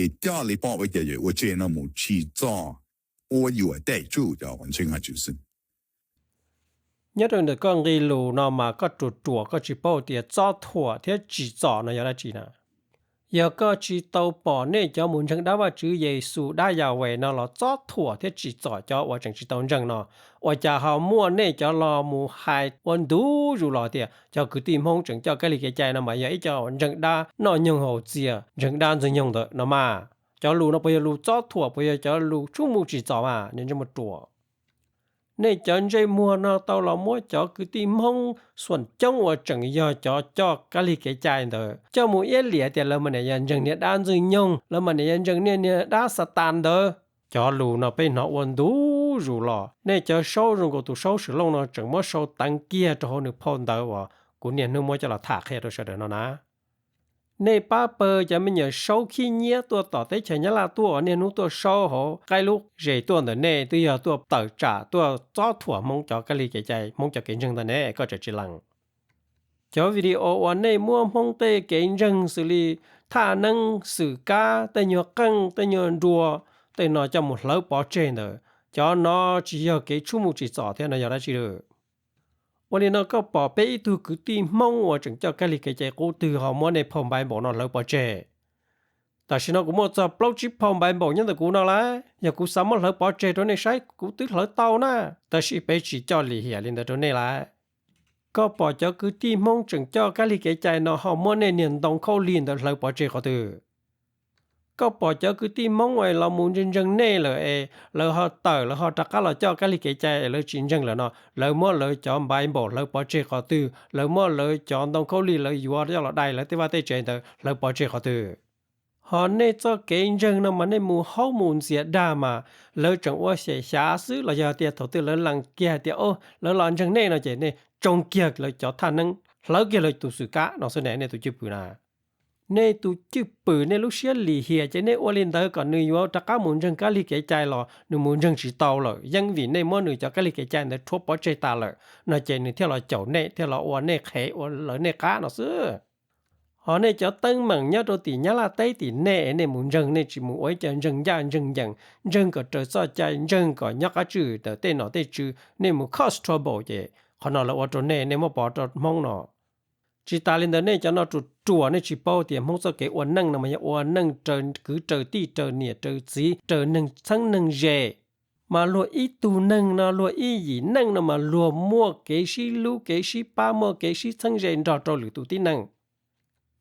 es coj li pom ua cas yawm ua tseg no mus tsim txom ua yuam tej tsuj cov uas ntseeg Vajtswv xwb. Nyob rau ntawm koj nqe lus no mas koj ruam ruam koj tsis paub tias txob thuam thiab tsim txom no yog dab tsi na. Yog koj tsis tau pom nej cov mus ntseeg dab Vajtswv Yexus dab Yahweh no los txob thuam thiab tsim txom cov uas tseem tsis tau ntseeg no, ua cas ho muaj nej cov los mus hais ua ntu zus los tias cov kwv tij Hmoob tseem coj kab lig kev cai no mas yog ib co ntseeg dab noj nyoog haus txias ntseeg dab ntxwg nyoog ntawd no mas? Cov lus no puas yog lus txob thuam, puas yog cov lus tshub mus tsim txom mas nej ntsej muag ruam? Nej cov ntsej muag no tau los muab cov kwv tij Hmoob xuam coob uas tseem yog cov coj kab lig kev cai ntawd coj mus iab liam tias lawv mas niam yog ntseeg niag dab ntxwg nyoog, lawv mas niam yog ntseeg niag niag dab Xatas ntawd. Cov lus no peb hnov ua ntu zus los, nej cov saub zoo nkaus tus saub swm looj no tseem muab sau teev kiag rau hauv nws phau ntawv uas kuv niaj hnub muab coj los tham qhia rau sawv daws no na. Nej pab pawg cov me nyuam saub khib nyiab tuaj tom teb chaws Nyab Laj tuaj uas niaj hnub tuaj saub hauv qaib lub zes tuaj ntawm nej twb yog tuaj tawm tsam tuaj txob thuam Hmoob cov kab lig kev cai, Hmoob cov kev ntseeg ntag ne, koj tseem tsis lees. Cov video uas nej muab Hmoob tej kev ntseeg xws li thaj neeb, xwm kab, tej nyuag qeej, tej nyuag nruas, tej no coj mus hlawv pov tseg ntawd, cov no tsis yog kev tshub mus tsim txom thiab no yog dab tsi lawm? Ua li no koj pom peb ib tug kwv tij Hmoob uas tseem coj kab lig kev cai qub twg ho muab nej phau Bible no hlawv pov tseg? Tam sim no kuv muaj txog plaub tsib phau Bible nyob ntawm kuv no lawm, yog kuv xav muab hlawv pov tseg rau nej saib kuv twb hlawv tau na, tab sis peb tsis coj lim hiam li ntawd rau nej lawm. Koj pom cov kwv tij Hmoob tseem coj kab lig kev cai no ho muab nej niag ntoo khaub lig ntawd hlawv pov tseg qhov twg? Koj pom cov kwv tij Hmoob es los mus ntseeg ntseeg nej lawm es lawv ho tawm, lawv ho rov qab los coj kab lig kev cai es lawv tsis ntseeg lawm no, lawv muab lawv cov Bible hlawv pov tseg qhov twg? Lawv muab lawv cov ntoo khaub lig lawv yuav coj los dai lawv tej vaj tej tsev ntawd hlawv pov tseg qhov twg? Ho nej txoj kev ntseeg no mas nej mus haub mus ntxias dag mas lawv tseem ua xyem xyav xwb los yog tias thaum twg lawv lees kiag tias lawv los ntseeg nej no ces nej tsoo kiag lawv cov thaj neeb, hlawv kiag lawv tus xwm kab no xwb ne, nej tus cwj pwm na. Nej tus cwj pwm nej lub siab lim hiam ces nej ua li ntawd kom nws yuav rov qab mus ntseeg kab lig kev cai los nws mus ntseeg tsis tau lawm, yeej vim nej muab nws cov kab lig kev cai ntawd rhuav pov tseg tas lawm no ces nws thiaj los caum nej, thiaj los ua nej qhev ua lawv nej qab no xwb. Ho nej cov teeb meem nyob rau tim Nyab Laj teb tim nej, nej mus ntseeg, nej tsis mus ua ib co ntseeg ncaj ntseeg ncees, ntseeg kom raws txoj cai, ntseeg kom nyob qab tswj ntawm tej nom tej tswv, nej mus cause trouble ces qhov no lawv ua rau nej, nej muab pov rau Hmoob no. Tsis tas li ntawd nej cov no ruam ruam, nej tsis paub tias Hmoob txoj kev ua neej no mas yog ua neej raws kwv raws tij, raws niam raws txiv, raws neeg txheeb neeg ze. Mas luag ib tug neeg no, luag ib yim neej no mas luag muaj kev sib hlub kev sib pab, muaj kev sib txheeb ze nrog rau lwm tus tib neeg.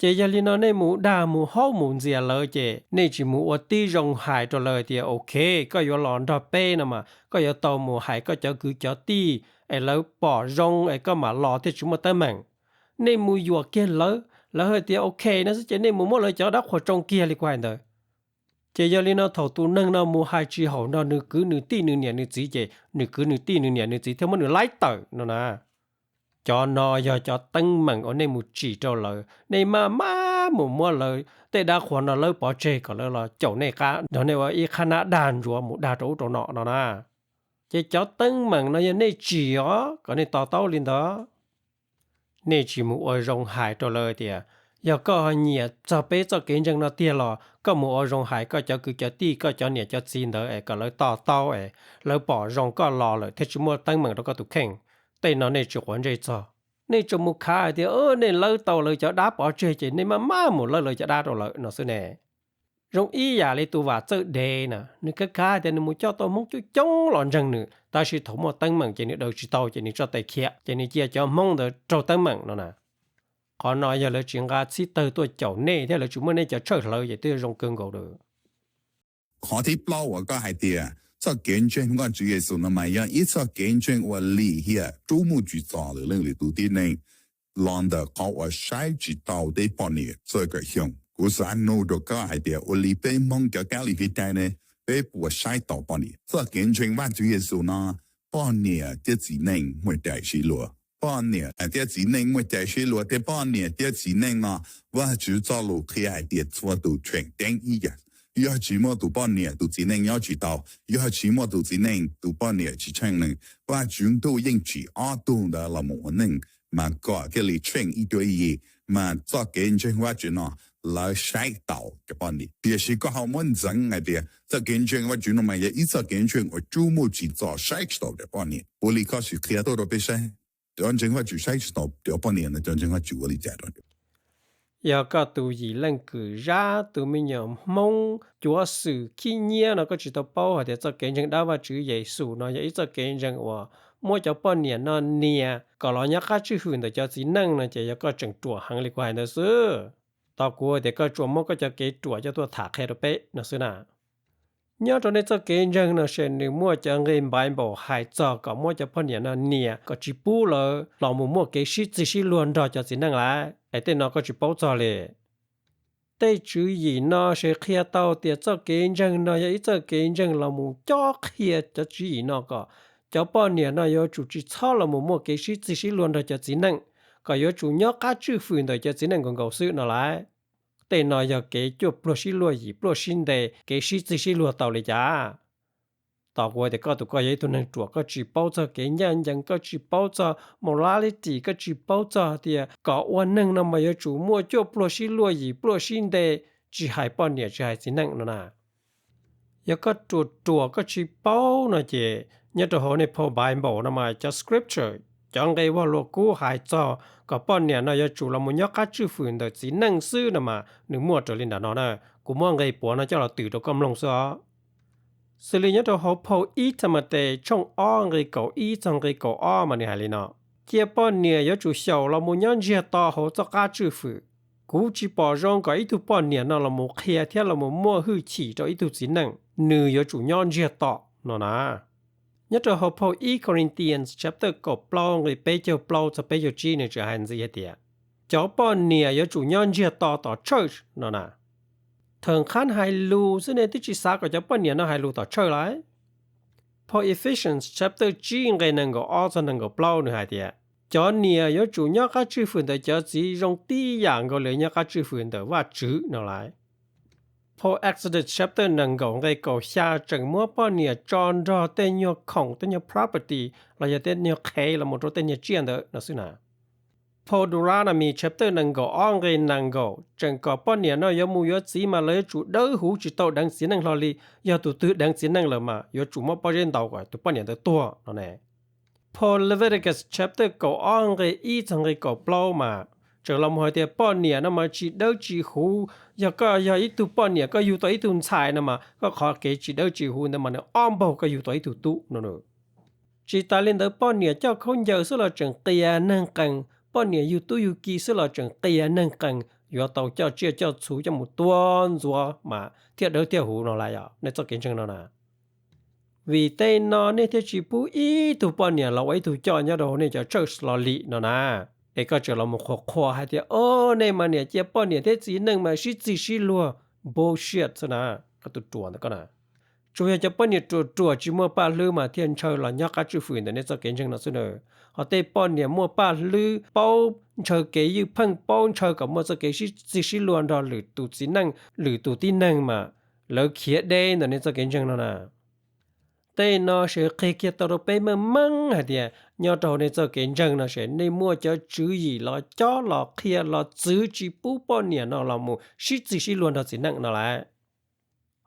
Ces yog li no nej mus dag mus haub mus ntxias lawv ces nej tsis mus ua tib zoo hais rau lawv tias ok, koj yuav los nrog peb no mas koj yuav tau mus hais koj cov kwv cov tij es lawv pom zoo es koj mam los thiaj tsis muaj teeb meem. Nej mus yuam kiag lawv, lawv hais tias ok no xwb ces nej mus muab lawv cov dab qhuas tsoo kiag li kuv hais ntawd. Ces yog li no thaum tus neeg no mus hais tsis haum nrog nws kwv nws tij nws niam nws txiv ces nws kwv nws tij nws niam nws txiv thiaj muab nws laib tawm no na. Cov no yog cov teeb meem uas nej mus tsim rau lawv, nej maj mam mus muab lawv tej dab qhuas no lawv pov tseg kom lawv los caum nej qab nrog nej ua ib qhab nab dag ntsuav mus dag rau ub rau no no na. Ces cov teeb meem no yog nej tsim os, kom nej to taub li ntawd. Nej tsis mus ua zoo hais rau lawv tias yog koj ho nyiam txog peb txoj kev ntseeg no tiag los koj mus ua zoo hais koj cov kwv cov tij, koj cov niam cov txiv ntawd es kom lawv to taub es lawv pom zoo koj los lawm thiaj tsis muaj teeb meem rau koj tus kheej. Tej no nej tsis quav ntsej txog, nej tsuas mus khav hais tias nej lawv tau lawv cov dab pov tseg ces nej maj mam mus lawv lawv cov dab rau lawv no xwb ne. Zoo ib yam li tus Vam Txawj Dev na, nws kav kav hais tias nws mus coj tau Hmoob coob coob los ntseeg nws, tab sis thaum muaj teeb meem ces nws daws tsis tau ces nws tso tes khiav ces nws cia cov Hmoob ntawd raug teeb meem no na. Qhov no yog lawv tsis nqa txhib tawg tuaj caum nej thiab lawv tsis muab nej cov tshawj hlawv ces twb zoo kawg nkaus lawm. Qhov thib plaub uas koj hais tias txoj kev ntseeg Vajtswv Yexus no mas yog ib txoj kev ntseeg uas lim hiam rub mus tsis txog lwm leej lwm tus tib neeg los ntawm qhov uas saib tsis taus tej poj niam txawj kom xyoo. Kuv xav nug rau koj hais tias ua li peb Hmoob cov kab li kev cai ne, peb puas saib taus poj niam? Txoj kev ntseeg Vajtswv Yexus no, poj niam thiab txiv neej muaj cai sib luag. Poj niam thiab txiv neej muaj cai sib luag thiab poj niam thiab txiv neej no, Vajtswv txoj lus qhia hais tias txhua tus tseem ceeb ib yam. Yog tsis muaj tus poj niam tus txiv neej nyob tsis tau, yog tsis muaj tus txiv neej tus poj niam tsis tsheej neeg, Vajtswv ntuj yeej tsim ob tug ntawd los mus ua neej, mas kom thiaj li tsheej ib cuab ib yig. Mas txoj kev ntseeg Vajtswv no, lawv saib taus cov poj niam. Tiam sis koj ho muab ntxeev hais tias txoj kev ntseeg Vajtswv no mas yog ib txoj kev ntseeg uas rub mus tsis txog, saib tsis taus cov poj niam. Ua li koj sim qhia tuaj rau peb saib, cov ntseeg Vajtswv saib tsis taus cov poj niam no, cov ntseeg Vajtswv ua li cas rau? Yog koj tus yim leej kwm Zab, tus me nyuam Hmoob cuav xwm khib nyiab no koj tsis tau paub hais tias txoj kev ntseeg dab Vajtswv Yexus no yog ib txoj kev ntseeg uas muab cov poj niam no nias kom los nyob qab tswj hwm ntawm cov txiv neej no ces yog koj tseem ruam heev li kuv hais ntawd xwb. Tos kuv tias koj tsuas muab koj cov kev ruam coj tuaj tham qhia rau peb no xwb na. Nyob rau nej txoj kev ntseeg no ces nws muaj cov nqe Bible hais txog kom muab cov poj niam no nias kom tsis pub lawv los mus muaj kev sib txig sib luag nrog cov txiv neej lawm es tej no koj tsis paub txog li. Tej tswv yim no ces qhia tau tias txoj kev ntseeg no yog ib txoj kev ntseeg los mus cob qhia cov tswv yim no kom cov poj niam no yuav tsum tsis txhob los mus muaj kev sib txig sib luag nrog cov txiv neej, kom yuav tsum nyob qab tswj hwm ntawm cov txiv neej nkaus nkaus xwb no lawm. Tej no yog kev cuaj pluag sib luag yim pluag sib ntes, kev sib txig sib luag tau li cas? Tos kuv tias koj tus koj yog ib tug neeg ruam, koj tsis paub txog kev ncaj ncees, koj tsis paub txog morality, koj tsis paub txog tias kom ua neeg no mas yuav tsum muaj cuaj pluag sib luag yim pluag sib ntes, tsis hais poj niam tsis hais txiv neej no na. Yog koj ruam ruam koj tsis paub no ces nyob rau hauv nej phau Bible no mas cov scripture, cov nqe Vajluskub hais txog kom poj niam no yuav tsum los mus nyob qab tswj hwm ntawm txiv neej xwb no mas nws muaj raws li ntawm no na. Kuv muab nqe puav no coj los twm rau koj mloog xwb os. Xws li nyob rau hauv phau ib Timautes tshooj ob nqe kaum ib txog nqe kaum ob mas nws hais li no: Cia poj niam yuav tsum xyaum los mus nyob ntsiag to hauv txoj qab tswj fwm. Kuv tsis pom zoo kom ib tug poj niam no los mus qhia thiab los mus muaj hwj chim rau ib tug txiv neej, nws yuav tsum nyob ntsiag to no na. Nyob rau hauv phau ib Corinthians chapter kaum plaub nqe peb caug plaub txog peb caug tsib nws tseem hais ntxiv hais tias, cov poj niam yuav tsum nyob ntsiag to tom church no na. Thawm qhab hais lus xwb ne twb tsis xav kom cov poj niam no hais lus tom church lawm. Phau Ephesians chapter tsib nqe nees nkaum ob txog nees nkaum plaub nws hais tias, cov niam yuav tsum nyob qab tswj fwm ntawm cov txiv zoo tib yam nkaus li nyob qab tswj fwm ntawm Vajtswv no lawm. Phau Exodus chapter nees nkaum nqe kaum xya tseem muab poj niam tso nrog tej nyuag khoom tej nyuag property los yog tej nyuag qhev los mus rau tej nyuag tsiaj ntawd no xwb na. Phau Deuteronomy chapter nees nkaum ob nqe nees nkaum tseem kom poj niam no yuav mus yuav txiv mas lawv yuav tsum dawb huv tsis tau deev txiv neej hlo li, yog tus twg deev txiv neej lawm mas yuav tsum muab pob zeb ntaus kom tus poj niam ntawd tuag no ne. Phau Leviticus chapter kaum ob nqe ib txog nqe kaum plaub mas tseem los mus hais tias poj niam no mas tsis dawb tsis huv, yog koj yog ib tug poj niam koj yug tau ib tug ntxhais no mas koj qhov kev tsis dawb tsis huv ntawd mas nws ob npaug koj yug tau ib tug tub no. Tsis tas li ntawd poj niam coj khaub ncaws xwb los tseem qias neeg qees, poj niam yug tub yug ki xwb los tseem qias neeg qees, yuav tau coj tsiaj coj txhu coj mus tua ntxuav mas thiaj dawb thiaj huv no lawm yom, nej txoj kev ntseeg no na. Vim tej no nej thiaj tsis pub ib tug poj niam los ua ib tug coj nyob rau hauv nej cov church los li no na. Es koj tseem los mus qhuas qhuas hais tias, o, nej mas niam cia poj niam thiab txiv neej mas sib txig sib luag, bullshit xwb na, koj tus ruam ntawd koj na. Tsuas yog cov poj niam ruam ruam tsis muaj paj hlwb mas thiaj ntshaw los nyob qab tswj fwm ntawm nej txoj kev ntseeg no xwb na. Ho tej poj niam muaj paj hlwb paub ntshaw kev ywj pheej paub ntshaw kom muaj txoj kev sib txig sib luag nrog lwm tus txiv neej lwm tus tib neeg mas lawv khiav deb ntawm nej txoj kev ntseeg no na. Tej no sawv qhia kiag tau rau peb meej meej hais tias nyob rau hauv nej txoj kev ntseeg no sawv nej muaj cov tswv yim los cob los qhia los txwv tsis pub poj niam no los mus sib txig sib luag nrog txiv neej no lawm.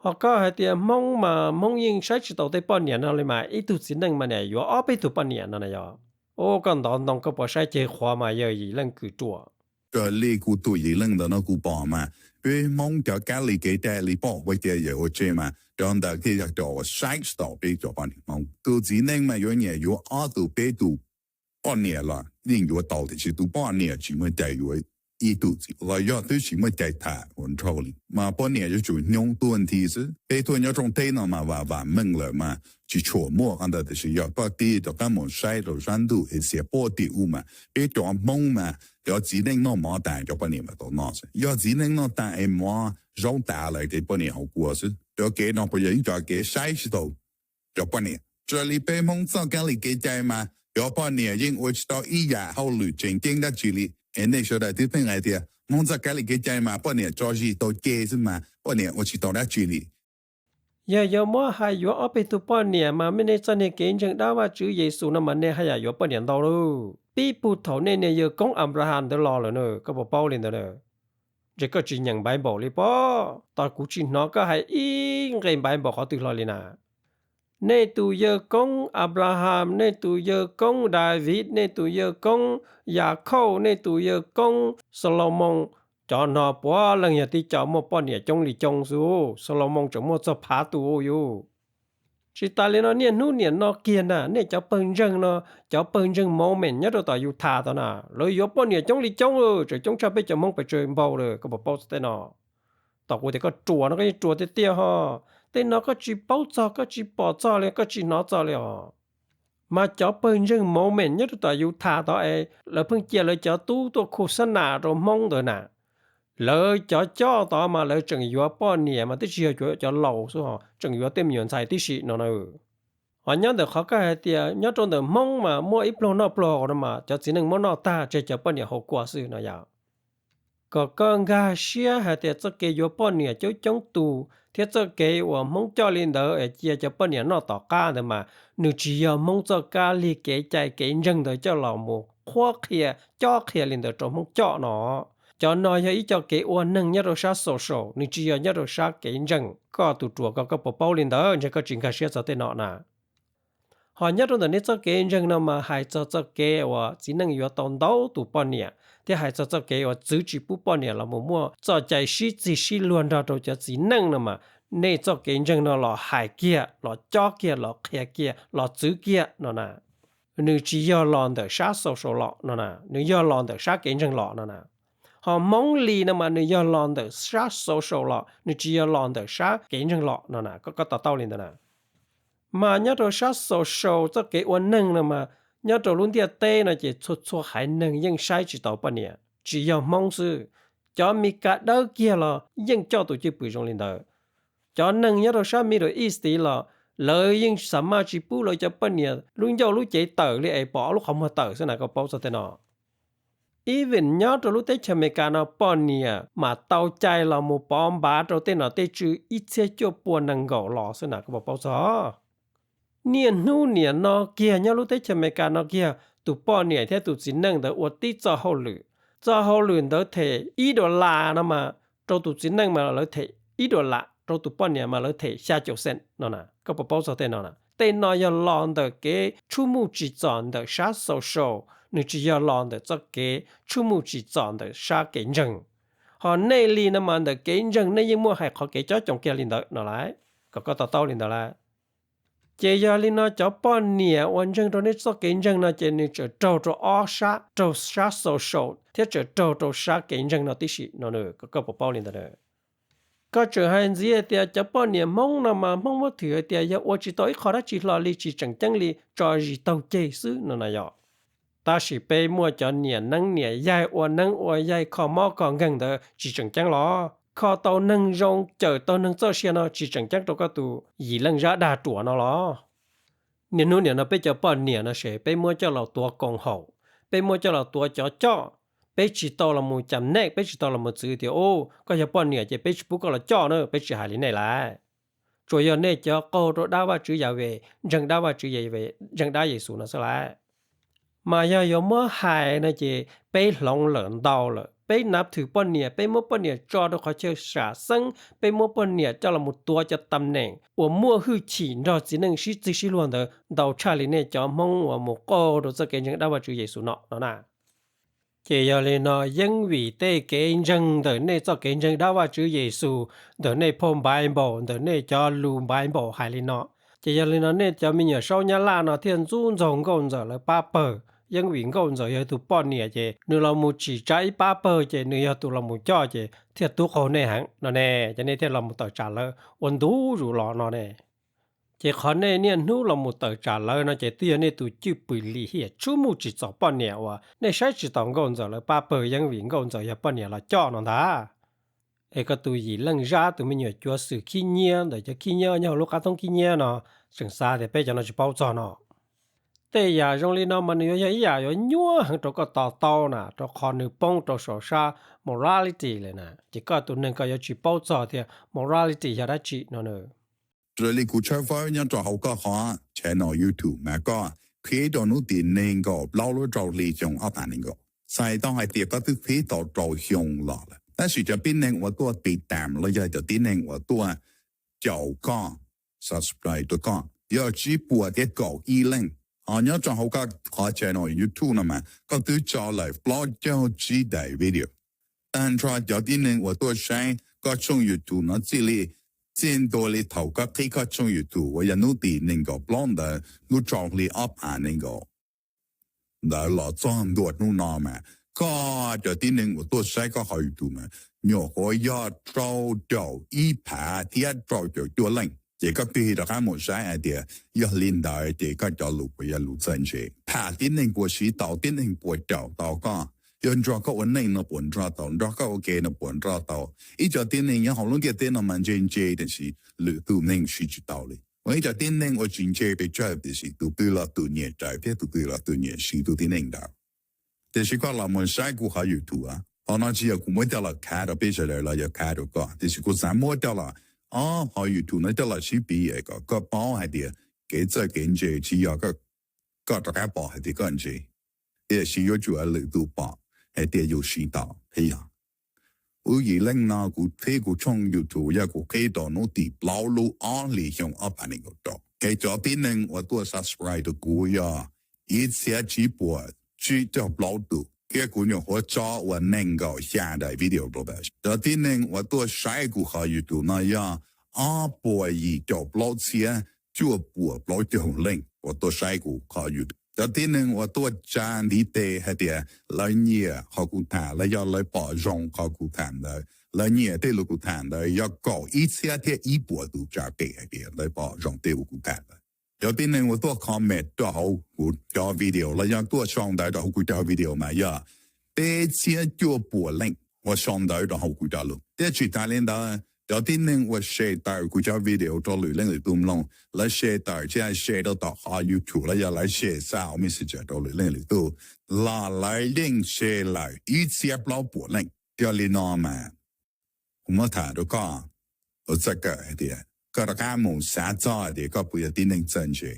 Ho koj hais tias Hmoob mas Hmoob yeej saib tsis taus tej poj niam no li mas ib tug txiv neej mas niam yuav ob peb tug poj niam no na yog. Ua koj ntov ntoo koj puas saib ceg qhuav mas yawg Yim Leej kws ruam. Raws li kuv tus Yim Leej ntawm no kuv pom mas peb Hmoob cov kab li kev cai li pom ua cia yawg ua tse mas cov ntawd thiaj yog cov uas saib tsis taus peb cov poj niam Hmoob. Tus txiv neej mas yuav nyiam yuav ob tug peb tug poj niam los yeej yuav tau tiam sis tus poj niam tsis muaj cai yuav ib tug txiv los yog twb tsis muaj cai tham ua nrhau li mas poj niam yuav tsum hnyoob tuaj nthi xwb. Peb tuaj nyob rooj teb no mas vam vam meej lawm mas tsis tshua muaj qhov ntawd tiam sis yog koj tig rov qab mus saib rau sab ntuj Asia puag tim ub mas peb cov Hmoob mas cov txiv neej noj mov tas cov poj niam mas tau noj xwb. Yog txiv neej noj tas es mov zaub tas lawm ces poj niam haus kua xwb. Cov kev no puas yog ib co kev saib tsis taus cov poj niam? Raws li peb Hmoob txoj kab li kev cai mas cov poj niam yeej ua tsis tau ib yam hauj lwm tseem ceeb dab tsi li. Es nej sawv daws twb pheej hais tias Hmoob txoj kab li kev cai mas poj niam tso zis tau ce xwb mas poj niam ua tsis tau dab tsi li. Yog yuav muab hais yuav ob peb tug poj niam mas nej txoj niag kev ntseeg dab Vajtswv Yexus no mas nej haj yam yuav poj niam ntau lauj. Pib puag thaum nej niag yawg koob Anplahas ntawd los lawm na, koj puas paub li ntawd? Ntshe koj tsis nyeem Npaiv Npaum li pob, tos kuv tsis hnov koj hais ib nqe Npaiv Npaum qhov twg hlo li na. Nej tus yawg koob Anplahas, nej tus yawg koob Daviv, nej tus yawg koob Yakhauj, nej tus yawg koob Xalumoos, cov no puav leej yog tib co muaj poj niam coob li coob xwb. Xalumoos tseem muaj txog phav tus yus. Tsis tas li no niaj hnub niam no kiag na nej cov pawg ntseeg no, cov pawg ntseeg Mormon nyob rau tom Utah tod na, lawv yuav poj niam coob li coob, tseem coob tshaj peb cov Hmoob pes tsawg npaug lawm, koj puas paub txog tej no? Tom kuv tias koj ruam no koj yeej ruam tiag tiag ho. Tej no koj tsis paub txog koj tsis pom txog li koj tsis hnov txog li os. Mas cov pawg ntseeg Mormon nyob rau tom Utah tod es lawv pheej cia lawv cov tub tuaj khu xab nas rau Hmoob ntawd na. Lawv cov coj tod mas lawv tseem yuav poj niam mas twb tsis yog yuav cov laus xwb ho, tseem yuav tej me nyuam ntxhais tib si no na. Ho nyob ntawm qhov koj hais tias nyob rau ntawm Hmoob mas muaj ib pluag noj pluag haus no mas cov txiv neej muab noj tag tseg cov poj niam haus kua xwb no yom. Kom koj nkag siab hais tias txoj kev yuav poj niam coob coob tus thiab txoj kev uas Hmoob coj li ntawd es cia cov poj niam noj tom qab ntawd mas nws tsis yog Hmoob txoj kab lig kev cai kev ntseeg ntawd coj los mus qhuab qhia cob qhia li ntawd rau Hmoob coj no. Cov no yog ib co kev ua neeg nyob rau sab social, nws tsis yog nyob rau sab kev ntseeg. Koj tus ruam ko koj puas paub li ntawd? Ntshe koj tsis nkag siab txog tej no na. Ho nyob rau ntawm nej txoj kev ntseeg no mas hais txog txoj kev uas txiv neej yuav tau ntau tus poj niam, thiab hais txog txoj kev uas txwv tsis pub poj niam los mus muaj txoj cai sib txig sib luag nrog rau cov txiv neej no mas, nej txoj kev ntseeg no los hais kiag, los cob kiag, los qhia kiag, los txwv kiag no na. nws tsis yog los ntawm sab social los no na, nws yog los ntawm sab kev ntseeg los no na. Ho Hmoob Lis no mas nws yog los ntawm sab social los, nws tsis yog los ntawm sab kev ntseeg los no na, koj to taub li ntawd na. Mas nyob rau sab social txoj kev ua neeg no mas, nyob rau lub ntiaj teb no ces txhua txhua haiv neeg yeej saib tsis taus poj niam, tsis yog Hmoob xwb. Cov Mes Kas dawb kiag los yeej coj tus cwj pwm zoo li ntawd. Cov neeg nyob rau sab Middle East tid los lawv yeej xa maj tsis pub lawv cov poj niam lub ncauj lub cev tawm li es pom ob lub qhov muag tawm xwb na, koj paub txog tej no. Even nyob rau lub teb chaws Amelikas no poj niam mam tau cai los mus pov npav rau tej nom tej tswv ib txhiab cuaj pua nees nkaum los xwb na, koj puas paub txog? Niaj hnub niam no kiag nyob lub teb chaws Amelikas no kiag tus poj niam thiab tus txiv neej ntawd ua tib txoj hauj lwm. Txoj hauj lwm ntawd them ib dollar no mas rau tus txiv neej mas lawv them ib dollar, rau tus poj niam mas lawv them xya caum cent no na, koj puas paub txog tej no na? Tej no yog los ntawm kev tshwj muj tsim txom ntawm sab social, nws tsis yog los ntawm txoj kev tshwj muj tsim txom ntawm sab kev ntseeg. Ho nej li no mas ntawm kev ntseeg nej yeej muaj hais qhov kev cob coos kiag li ntawd no lawm, kom koj to taub li ntawd lawm. Ces yog li no cov poj niam uas ntseeg rau nej txoj kev ntseeg no ces nws tseem raug rau ob sab, raug sab social thiab tseem raug rau sab kev ntseeg no tib si no, koj puas paub li ntawd? Koj tseem hais ntxiv hais tias cov poj niam Hmoob no mas Hmoob muab thwm hais tias yog ua tsis tau ib qho dab tsi hlo li tsis tseem ceeb li, tso zis taug ceg xwb no na yom. Tab sis peb muaj cov niam neeb niam yaig ua neeb ua yaig kho mob kho nkeeg ntawd tsis tseem ceeb los? Kho tau neeg zoo cawm tau neeg txoj sia no tsis tseem ceeb rau koj tus yim leej zab dag ruam no los? Niaj hnub niam no peb cov poj niam no ces peb muab coj los tuav koom haum, peb muab coj los tuav cov coj, peb tsis tau los mus cam nej, peb tsis tau los mus txwv tias, u, koj yog poj niam ces peb tsis pub koj los coj na, peb tsis hais li nej lawm. Tsuas yog nej cov qaug rau dab Vajtswv Yahweh, ntseeg dab Vajtswv Yahweh, ntseeg dab Yexus no xwb lawm. Mas yog yuav muab hais no ces peb hloov lawm ntau lawm, peb nav thwm poj niam, peb muab poj niam tso rau qhov chaw sam xeeb, peb muab poj niam coj los mus tuav cov tam neem uas muaj hwj chim nrog txiv neej sib txig sib luag ntawd ntau tshaj li nej cov Hmoob uas mus qaug rau txoj kev ntseeg dab Vajtswv Yexus no no na. Ces yog li no yeeb vim tej kev ntseeg ntawm nej txoj kev ntseeg dab Vajtswv Yexus, ntawm nej phau Bible, ntawm nej cov lus Bible hais li no, ces yog li no nej cov me nyuam saub Nyab Laj no thiaj ntxub ntxaug Nkauj Ntxawm lawv pab pawg. Yeeb vim Nkauj Ntxawm yog tus poj niam ces nws los mus tsim tsa ib pab pawg ces nws yog tus los mus coj ces thiaj tub qaug nej heev no ne, ces nej thiaj los mus tawm tsam lawv ua ntu zus los no ne. Ces qhov nej niaj hnub los mus tawm tsam lawv no ces twb yog nej tus cwj pwm lim hiam tshwj muj tsim txom poj niam uas nej saib tsis taus Nkauj Ntxawm lawv pab pawg yeeb vim Nkauj Ntxawm yog poj niam los coj no ntag. Es koj tus yim leej zab tus me nyuam cuav xwm khib nyiab ntawm cov khib nyiab nyob hauv lub qab thoob khib nyiab no tseem xav tias peb cov no tsis paub txog no. Tej yam zoo li no mas nws yuav yog ib yam yuav nyuaj heev rau koj to taub na, rau qhov nws poob rau saum sab morality lawm na. Ces koj tus neeg koj yuav tsis paub txog tias morality yog dab tsi no na. Raws li kuv tshawb fawb nyob rau hauv koj qhov channel YouTube mas koj qhib rau hnub tim nees nkaum plaub lub rau hli xyoo ob phav nees nkaum, txhais tau hais tias koj twb qhib tau rau xyoo los lawm, tab sis cov tib neeg uas tuaj tiv tam los yog cov tib neeg uas tuaj caum koj, subscribe rau koj yog tsib puas thiab kaum ib leej. Ho nyob rau hauv koj qhov channel YouTube no mas koj twb tso lawm plaub caug tsib daim video. Tag nrho cov tib neeg uas tuaj saib koj tshooj YouTube no txij li, txij ntua li thaum koj qhib koj tshooj YouTube uas yog hnub tim nees nkaum plaub ntawd lub rau hli ob phav nees nkaum ntawd los txog ntua hnub no mas koj cov tib neeg uas tuaj saib koj qhov YouTube mas nyuam qhuav yog rau caum ib phav thiab rau caum cuaj leej. Ces koj tig rov qab mus saib hais tias yog li ntawd ces koj cov lus puas yog lus txawj ntse, tham tib neeg puas siv tau, tib neeg puas caum tau koj, yog nrog koj ua neej no puas nrog tau, nrog koj ua ke no puas nrog tau. Ib co tib neeg nyob hauv lub ntiaj teb no mas ntse ntse tiam sis lwm tus neeg siv tsis tau li. Ua ib co tib neeg uas tsis ntse pes tsawg tiam sis tus twg los tus nyiam raws thiab tus twg los tus nyiam siv tus tib neeg ntawd. Tiam sis koj los mus saib kuv qhov YouTube, qhov no tsis yog kuv muab coj los khav rau peb sawv daws los yog khav rau koj, tiam sis kuv xav muab coj los, ob qhov YouTube no coj los sib piv es kom koj paub hais tias kev txawj kev ntse tsis yog koj rov qab pom hais tias koj ntse, tiam sis yuav tsum lwm tus pom hais tias yus siv tau thiab yog. Kuv yim leej no kuv qhib kuv tshooj YouTube yog kuv qhib rau hnub tim plaub lub ob hlis xyoo ob phav nees nkaum rau. Kev cov tib neeg uas tuaj subscribe rau kuv yog ib txhiab tsib puas tsib caug plaub tus, thiab kuv nyuam qhuav tso ua nees nkaum xya daim video rau tas. Cov tib neeg uas tuaj saib kuv qhov YouTube no yog ob puas yim caum plaub txhiab cuaj puas plaub caug leej uas tuaj saib kuv qhov YouTube. Cov tib neeg uas tuaj tsa ntiv tes hais tias lawv nyiam qhov kuv tham los yog lawv pom zoo qhov kuv tham ntawd, lawv nyiam tej lus kuv tham ntawd yog kaum ib txhiab thiab ib puas tus tsa tes hais tias lawv pom zoo tej uas kuv tham ntawd. Cov tib neeg uas tuaj comment rau hauv kuv cov video los yog tuaj sau ntawv rau hauv kuv cov video mas yog peb txhiab cuaj puas leej uas sau ntawv rau hauv kuv cov lus. Thiab tsis tas li ntawd, cov tib neeg uas share tawm kuv cov video rau lwm leej lwm tus mloog, lawv share tawm thiab share rau tom qhov YouTube los yog lawv share xa hauv Messenger rau lwm leej lwm tus los lawv yeej share lawm ib txhiab plaub puas leej. Yog li no mas kuv muab tham rau koj, kuv txoj kawm hais tias koj rov qab mus xav txog hais tias koj puas yog tib neeg txawj ntse.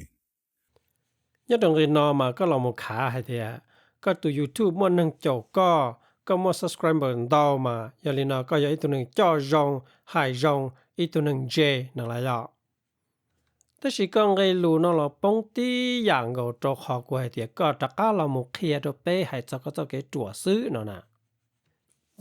Nyob rau nqi no mas koj los mus khav hais tias koj tus YouTube muaj neeg caum koj, koj muaj subscriber ntau mas yog li no koj yog ib tug neeg coj zoo, hais zoo, ib tug neeg ntse no los yog. Tab sis koj nqe lus no los poob tib yam nkaus rau qhov kuv hais tias koj rov qab los mus qhia rau peb hais txog koj txoj kev ruam xwb no na.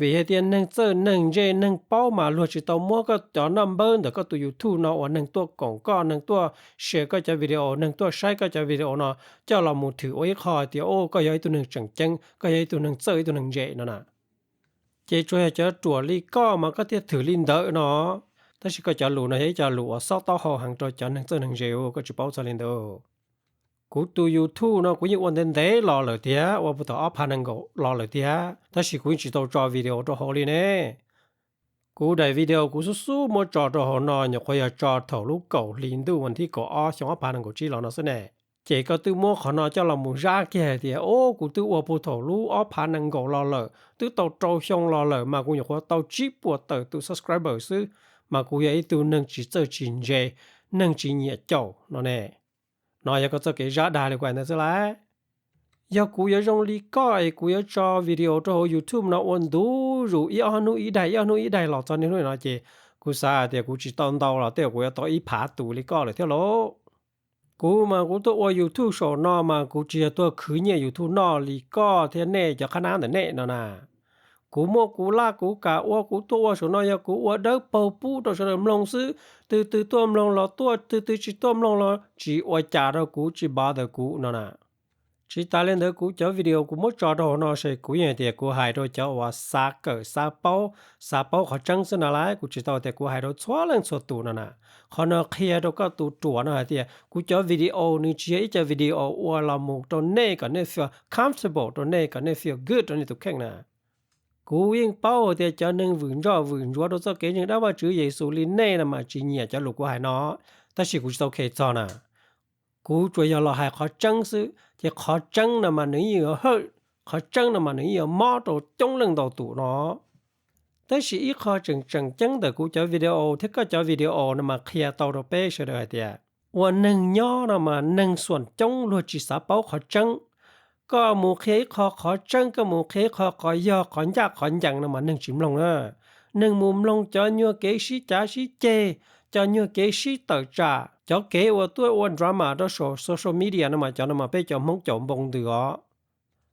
Vim hais tias neeg txawj neeg ntse neeg paub mas luag tsis tau muab koj cov naj npawb ntawm koj tus YouTube no uas neeg tuaj koom koj, neeg tuaj share koj cov video, neeg tuaj saib koj cov video no coj los mus thwm ua ib qho hais tias, o, koj yog ib tug neeg tseem ceeb, koj yog ib tug neeg txawj, ib tug neeg ntse no na. Ces tsuas yog cov ruam li koj mas koj thiaj thwm li ntawd no. Tab sis koj cov lus no yog ib co lus uas xob taub hau heev rau cov neeg txawj neeg ntse, koj tsis paub txog li ntawd. Kuv tus YouTube no kuv yeej ua ntev ntev los lawm thiab, ua puag thaum ob phav nees nkaum los lawm thiab, tab sis kuv yeej tsis tau tso video rau hauv li ne. Kuv daim video kuv xub xub muab tso rau hauv no nyuam qhuav yog tso thaum lub kaum hli ntuj vas thib kaum ob xyoo ob phav nees nkaum tsib los no xwb ne. Ces koj twb muab qhov no coj los mus zab kiag hais tias, o, kuv twb ua puag thaum lub ob phav nees nkaum los lawm, twb tau rau xyoo los lawm mas kuv nyuam qhuav tau tsib puas tawm tus subscriber xwb, mas kuv yog ib tug neeg tsis txawj tsis ntse, neeg tsis nyiam caum no ne. No yog koj txoj kev zab dag li kuv hais ntawd xwb lauj. Yog kuv yuav zoo li koj es kuv yuav tso video rau hauv YouTube no ua ntu zus ib ob hnub ib daim ib ob hnub ib daim los txog niaj hnub no ces kuv xav hais tias kuv tsis tau ntau los tej zaum kuv yuav tau ib phav tus li koj lawm thiab lauj. Kuv mas kuv tuaj ua YouTube saum no mas kuv tsis yog tuaj khwv nyiaj YouTube noj li koj thiab nej cov qhab nab ntawm nej no na. Kuv muaj kuv laj kuv kam ua, kuv tuaj ua saum no yog kuv ua dawb paug pub rau sawv daws mloog xwb. Twg twg tuaj mloog los tuaj, twg twg tsis tuaj mloog los tsis ua cas rau kuv, tsis bother kuv no na. Tsis tas li ntawd kuv cov video kuv muab tso rau hauv no ces kuv yeej hais tias kuv hais rau cov uas xav kawm xav paub, xav paub qhov tseeb xwb no lauj, kuv tsis tau tias kuv hais rau txhua leej txhua tus no na. Qhov no qhia rau koj tus ruam no hais tias kuv cov video nws tsis yog ib co video ua los mus rau nej kom nej feel comfortable rau nej, kom nej feel good rau nej tus kheej na. Kuv yeej paub hais tias cov neeg vwm ntsoj vwm ntsuav rau txoj kev ntseeg dab Vajtswv Yexus li nej no mas tsis nyiam cov lus kuv hais no, tab sis kuv tsis tau khe txog na. Kuv tsuas yog los hais qhov tseeb xwb, ces qhov tseeb no mas nws yeej yuav hawj, qhov tseeb no mas nws yeej yuav mob rau coob leej ntau tus no. Tab sis ib qho tseem tseem ceeb ntawm kuv cov video thiab koj cov video no mas qhia tau rau peb sawv daws hais tias ua neeg nyob no mas neeg xuam coob luag tsis xav paub qhov tseeb. Koj mus qhia ib qho qhov tseeb, koj mus qhia ib qho qhov yog qhov ncaj qhov ncees no mas neeg tsis mloog na. Neeg mus mloog cov nyuag kev sib cav sib ceg, cov nyuag kev sib tawm tsam, cov kev uas tuaj ua drama rau saum social media no mas cov no mas peb cov Hmoob caum npoo ntws os.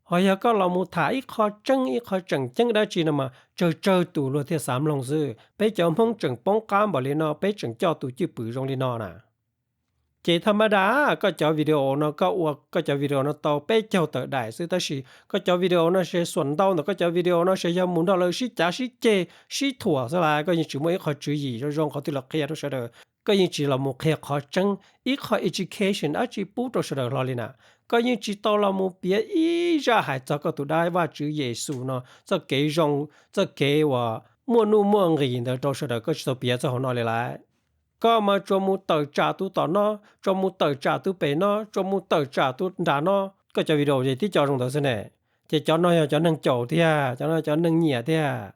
Ho yog koj los mus tham ib qho tseeb ib qho tseem ceeb dab tsi no mas tsawg tsawg tus luag thiaj xav mloog xwb. Peb cov Hmoob tseem poob qab npaum li no, peb tseem coj tus cwj pwm zoo li no na. Ces thaj mab dab koj cov video no, koj ua koj cov video no tau peb caug tawm daim xwb, tab sis koj cov video no se xuam ntau ntawm koj cov video no se yog mus nrog lawv sib cav sib ceg sib thuam xwb las. Koj yeej tsis muaj ib qho tswv yim zoo zoo qhov twg los qhia rau sawv daws, koj yeej tsis los mus qhia qhov tseeb, ib qho education dab tsi pub rau sawv daws hlo li na. Koj yeej tsis tau los mus piav ib zaj hais txog koj tus dab Vajtswv Yexus no txoj kev zoo, txoj kev uas muaj nuj muaj nqis ntawd rau sawv daws, koj tsis tau piav txog hauv no li lauj. Koj mas tsuas mus tawm tsam tus tom no, tsuas mus tawm tsam tus pem no, tsuas mus tawm tsam tus nram no, koj cov video ces tib co zoo ntawd xwb ne. Ces cov no yog cov neeg caum tiag, cov no cov neeg nyiam tiag.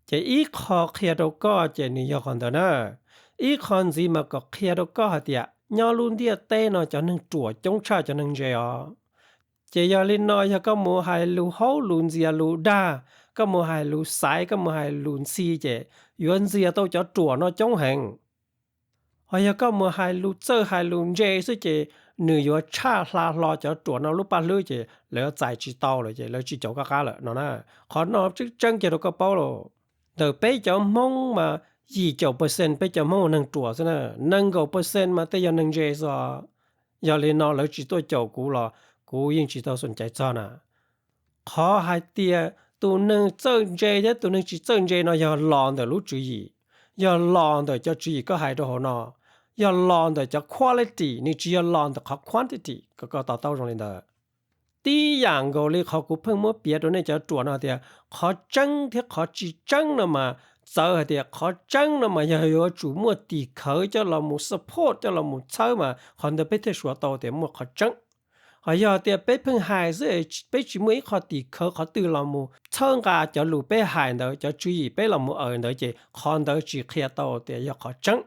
Ces ib qho qhia rau koj ces nws yog qhov ntawd na. Ib qho ntxiv mas kom qhia rau koj hais tias nyob lub ntiaj teb no cov neeg ruam coob tshaj cov neeg ntse os. Ces yog li no yog koj mus hais lus haub lus ntxias lus dag, koj mus hais lus xaiv, koj mus hais lus ntxhi ces yuav ntxias tau cov ruam no coob heev. Ho yog koj mus hais lus txawj hais lus ntse xwb ces nws yuav tshaj hla hlo cov ruam no lub paj hlwb ces lawv yuav txais tsis tau lawm ces lawv tsis caum koj qab lawm no na. Qhov no tseeb tseeb kiag rau koj paub lauj. Ntawm peb cov Hmoob mas yim caum percent peb cov Hmoob ua neeg ruam xwb na, nees nkaum percent mas tej yog neeg ntse xwb. Yog li no lawv tsis tuaj caum kuv los kuv yeej tsis tau xoom cai txog na. Qhov hais tias tus neeg txawj ntse thiab tus neeg tsis txawj ntse no yog los ntawm lub tswv yim, yog los ntawm cov tswv yim koj hais rau hauv no, yog los ntawm cov quality, nws tsis yog los ntawm qhov quantity, kom koj to taub zoo li ntawd. Tib yam nkaus li qhov kuv pheej muab piav rau nej cov ruam no tias qhov tseeb thiab qhov tsis tseeb no mas, txawv hais tias qhov tseeb no mas yog yuav tsum muaj tim khawv coj los mus support, coj los mus txhawb mas qhov ntawd peb thiaj suav tau tias muaj qhov tseeb. Ho yog tias peb pheej hais xwb, peb tsis muaj ib qho tim khawv qhov twg los mus txhawb nqa cov lus peb hais ntawd, cov tswv yim peb los mus aws ntawd ces qhov ntawd tsis qhia tau tias yog qhov tseeb.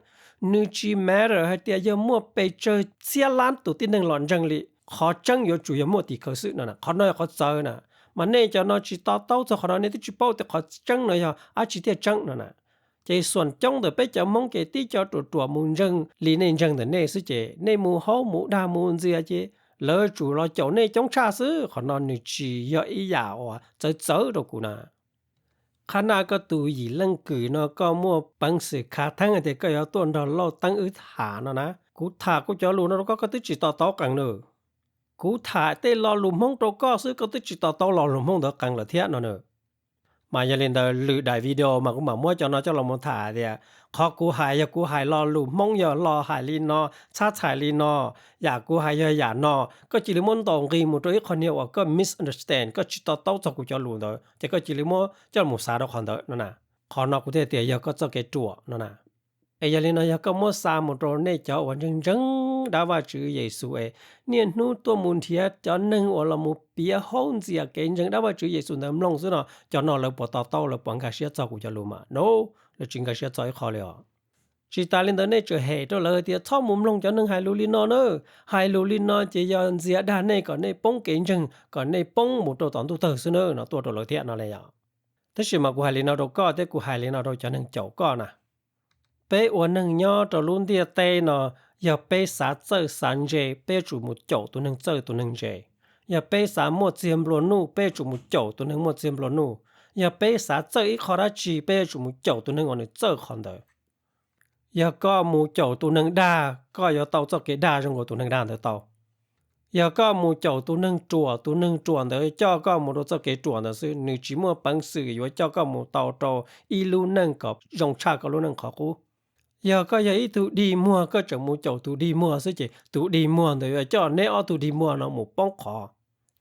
Nws tsis matter hais tias yog muaj pes tsawg txhiab lab tus tib neeg los ntseeg li, qhov tseeb yuav tsum yog muaj tim khawv xwb no. Qhov no yog qhov txawv na. Mas nej cov no tsis to taub txog qhov no, nej twb tsis paub tias qhov tseeb no yog dab tsi thiaj tseeb no na. Ces xuam coob ntawm peb cov Hmoob ces tib co ruam ruam mus ntseeg li nej ntseeg ntawm nej xwb ces nej mus haub mus dag mus ntxias ces lawv tsum los caum nej coob tshaj xwb. Qhov no nws tsis yog ib yam uas txawv txawv rau kuv na. Qhab naj koj tus yim leej kwm no koj muaj peev xwm khav theeb tias koj yuav tuaj nrog Lauj Teeb wb tham no na. Kuv tham kuv cov lus no rau koj, koj twb tsis to taub qees na. Kuv tham tej lo lus Hmoob rau koj xwb, koj twb tsis to taub lo lus Hmoob ntawd qees lawm thiab no na. Mas yog li ntawd lwm daim video mas kuv mam muab cov no coj los mus tham tias qhov kuv hais yog kuv hais lo lus Hmoob, yog lo hais li no, txhab txhais li no, yam kuv hais yog yam no, koj cia li muab ntaus nqi mus rau ib qho niag uas koj misunderstand, koj tsis to taub txog kuv cov lus ntawd ces koj cia li muab coj mus xav rau qhov ntawd no na. Qhov no kuv thiaj tias yog koj txoj kev ruam no na. Es yog li no yog koj muab xa mus rau nej cov uas ntseeg ntseeg dab Vajtswv Yexus es niaj hnub tuaj mus nrhiav cov neeg uas los mus piav haub ntxias kev ntseeg dab Vajtswv Yexus ntawd mloog xwb no, cov no lawv puas to taub, lawv puas nkag siab txog kuv cov lus mas? No, lawv tsis nkag siab txog ib qho li os. Tsis tas li ntawd nej tseem hem rau lawv tias txhob mus mloog cov neeg hais lus li no na, hais lus li no ces yog ntxias dag nej kom nej poob kev ntseeg, kom nej poob mus rau tom ntuj tawg xwb na no tuaj rau lawv thiab no li yom. Tab sis mas kuv hais li no rau koj thiab kuv hais li no rau cov neeg caum koj na. Peb ua neeg nyob rau lub ntiaj teb no, yog peb xav txawj xav ntse peb yuav tsum mus caum tus neeg txawj tus neeg ntse. Yog peb xav muaj txiag nplua nuj peb yuav tsum mus caum tus neeg muaj txiag nplua nuj. Yog peb xav txawj ib qho dab tsi peb yuav tsum mus caum tus neeg uas nws txawj qhov ntawd. Yog koj mus caum tus neeg dag, koj yuav tau txoj kev dag zoo nkaus tus neeg dag ntawd tau. Yog koj mus caum tus neeg ruam, tus neeg ruam ntawd coj koj mus rau txoj kev ruam ntawd xwb, nws tsis muaj peev xwm yuav coj koj mus tau rau ib lub neej kom zoo tshaj koj lub neej qhov qub. Yog koj yog ib tug dig muag, koj tseem mus caum tus dig muag xwb ces tus dig muag ntawd yuav coj neb ob tug dig muag no mus poob qhov.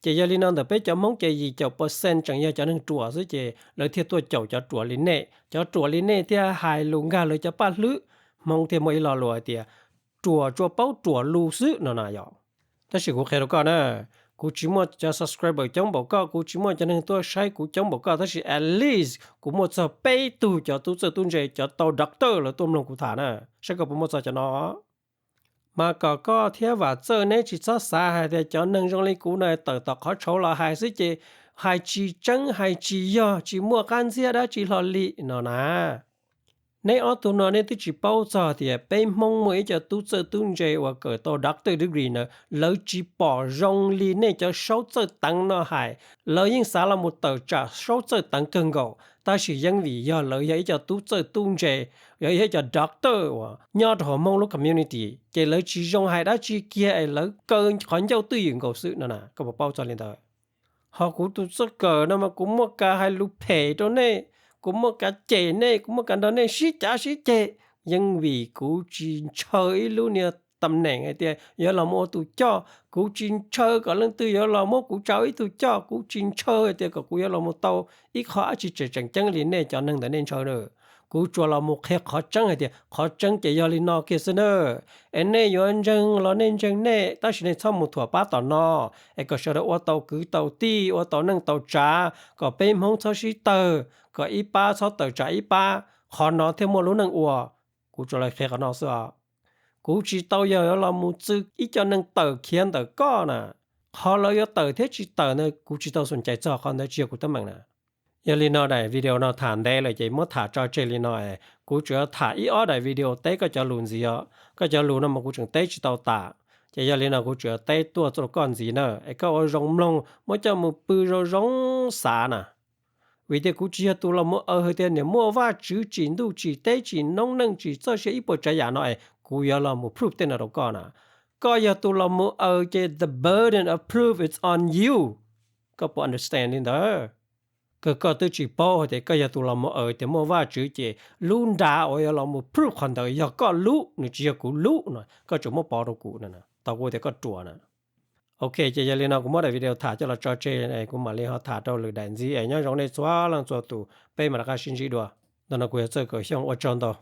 Ces yog li no ntawm peb cov Hmoob ces yim caum percent tseem yog cov neeg ruam xwb ces lawv thiaj tuaj caum cov ruam li nej. Cov ruam li nej thiaj hais lus nkag lawv cov paj hlwb. Hmoob thiaj muaj ib lo lus hais tias ruam tsuas paub ruam lus xwb no na yom. Tab sis kuv qhia rau koj na, kuv tsis muaj cov subscriber coob npaum koj, kuv tsis muaj cov neeg tuaj saib kuv coob npaum koj, tab sis at least kuv muaj txog peb tug cov tub txawj tub ntse, cov tau doctor lawv tuaj mloog kuv tham na, saib koj puas muaj txog cov no. Mas kom koj thiab Vam Txawj neb tsis txhob xav hais tias cov neeg zoo li kuv no tawm tom qhov tshauv los hais xwb ces hais tsis tseeb, hais tsis yog, tsis muaj qab ntxiab dab tsi hlo li no na. Neb ob tug no neb twb tsis paub txog tias peb Hmoob muaj ib co tub txawj tub ntse uas kawm tau doctor degree na, lawv tsis pom zoo li nej cov saub txawj teev no hais. Lawv yeej xav los mus tawm tsam saub txawj teev kawg nkaus, tab sis yeej vim yog lawv yog ib co tub txawj tub ntse, yog ib co doctor uas nyob rau hauv Hmoob lub community, ces lawv tsis zoo hais dab tsi kiag es lawv kaw qhov ncauj twj ywm nkaus xwb no na, koj puas paub txog li ntawd? Ho kuv tus txawj kawm no mas kuv muaj kav hais lus phem rau nej, kuv muaj kav cem nej, kuv muaj kav nrog nej sib cav sib ceg, yeej vim kuv tsis ntshaw ib lub niag tam neem hais tias yuav los mus ua tus coj, kuv tsis ntshaw kom leej twg yuav los muab kuv tsa ib tug coj, kuv tsis ntshaw hais tias kom kuv yuav los mus tau ib qho dab tsi tseem tseem ceeb li nej cov neeg ntawd nej ntshaw na. Kuv tsuas los mus qhia qhov tseeb hais tias qhov tseeb ces yog li no kiag xwb na. Es nej yuav ntseeg los nej ntseeg nej, tab sis nej txhob mus thuam pab tom no, es kom sawv daws ua tau kwv tau tij, ua tau neej tau tsav, kom peb Hmoob txhob sib tawg, kom ib pab txhob tawm tsam ib pab, qhov no thiaj muaj lub neej ua. Kuv tsuas los qhia qhov no xwb os. Kuv tsis tau yog yuav los mus txwv ib co neeg tawm khiav ntawm koj na. Qhov lawv yuav tawm thiab tsis tawm ntawd kuv tsis tau xoom cai txog, qhov ntawd tsis yog kuv teeb meem na. Yog li no daim video no tham ntev lawm ces muab tham tso tseg li no es kuv tsuas yuav tham ib ob daim video teb koj cov lus ntxiv os. Koj cov lus no mas kuv tseem teb tsis tau tas, ces yog li no kuv tsuas yuav teb tuaj rau koj ntxiv na, es koj ua zoo mloog muab coj mus pw zoo zoo xav na. Vim tias kuv tsis yog tus los mus aws hais tias niam muaj Vajtswv tsim ntuj tsim teb tsim noob neej tsim txoj sia ib puas tsav yam no es kuv yuav los mus proof tej no rau koj na. koj yog tus los mus aws ces the burden of proof is on you. Koj puas understand li ntawd? Kawg koj twb tsis paub hais tias koj yog tus los mus aws tias muaj Vajtswv ces lub nra uas yuav los mus proof qhov ntawd yog koj lub, nws tsis yog kuv lub no, koj tsuas muab pov rau kuv no, tau kuv tias koj ruam na. Ok, ces yog li no kuv muab daim video tham coj los tso tseg, kuv mam li ho tham rau lwm daim ntxiv es nyob zoo nej txhua leej txhua tus, peb mam rov qab sib ntsib dua. Ntawm no kuv yog Txawj Kaum Xyooj, ua tsaug ntau.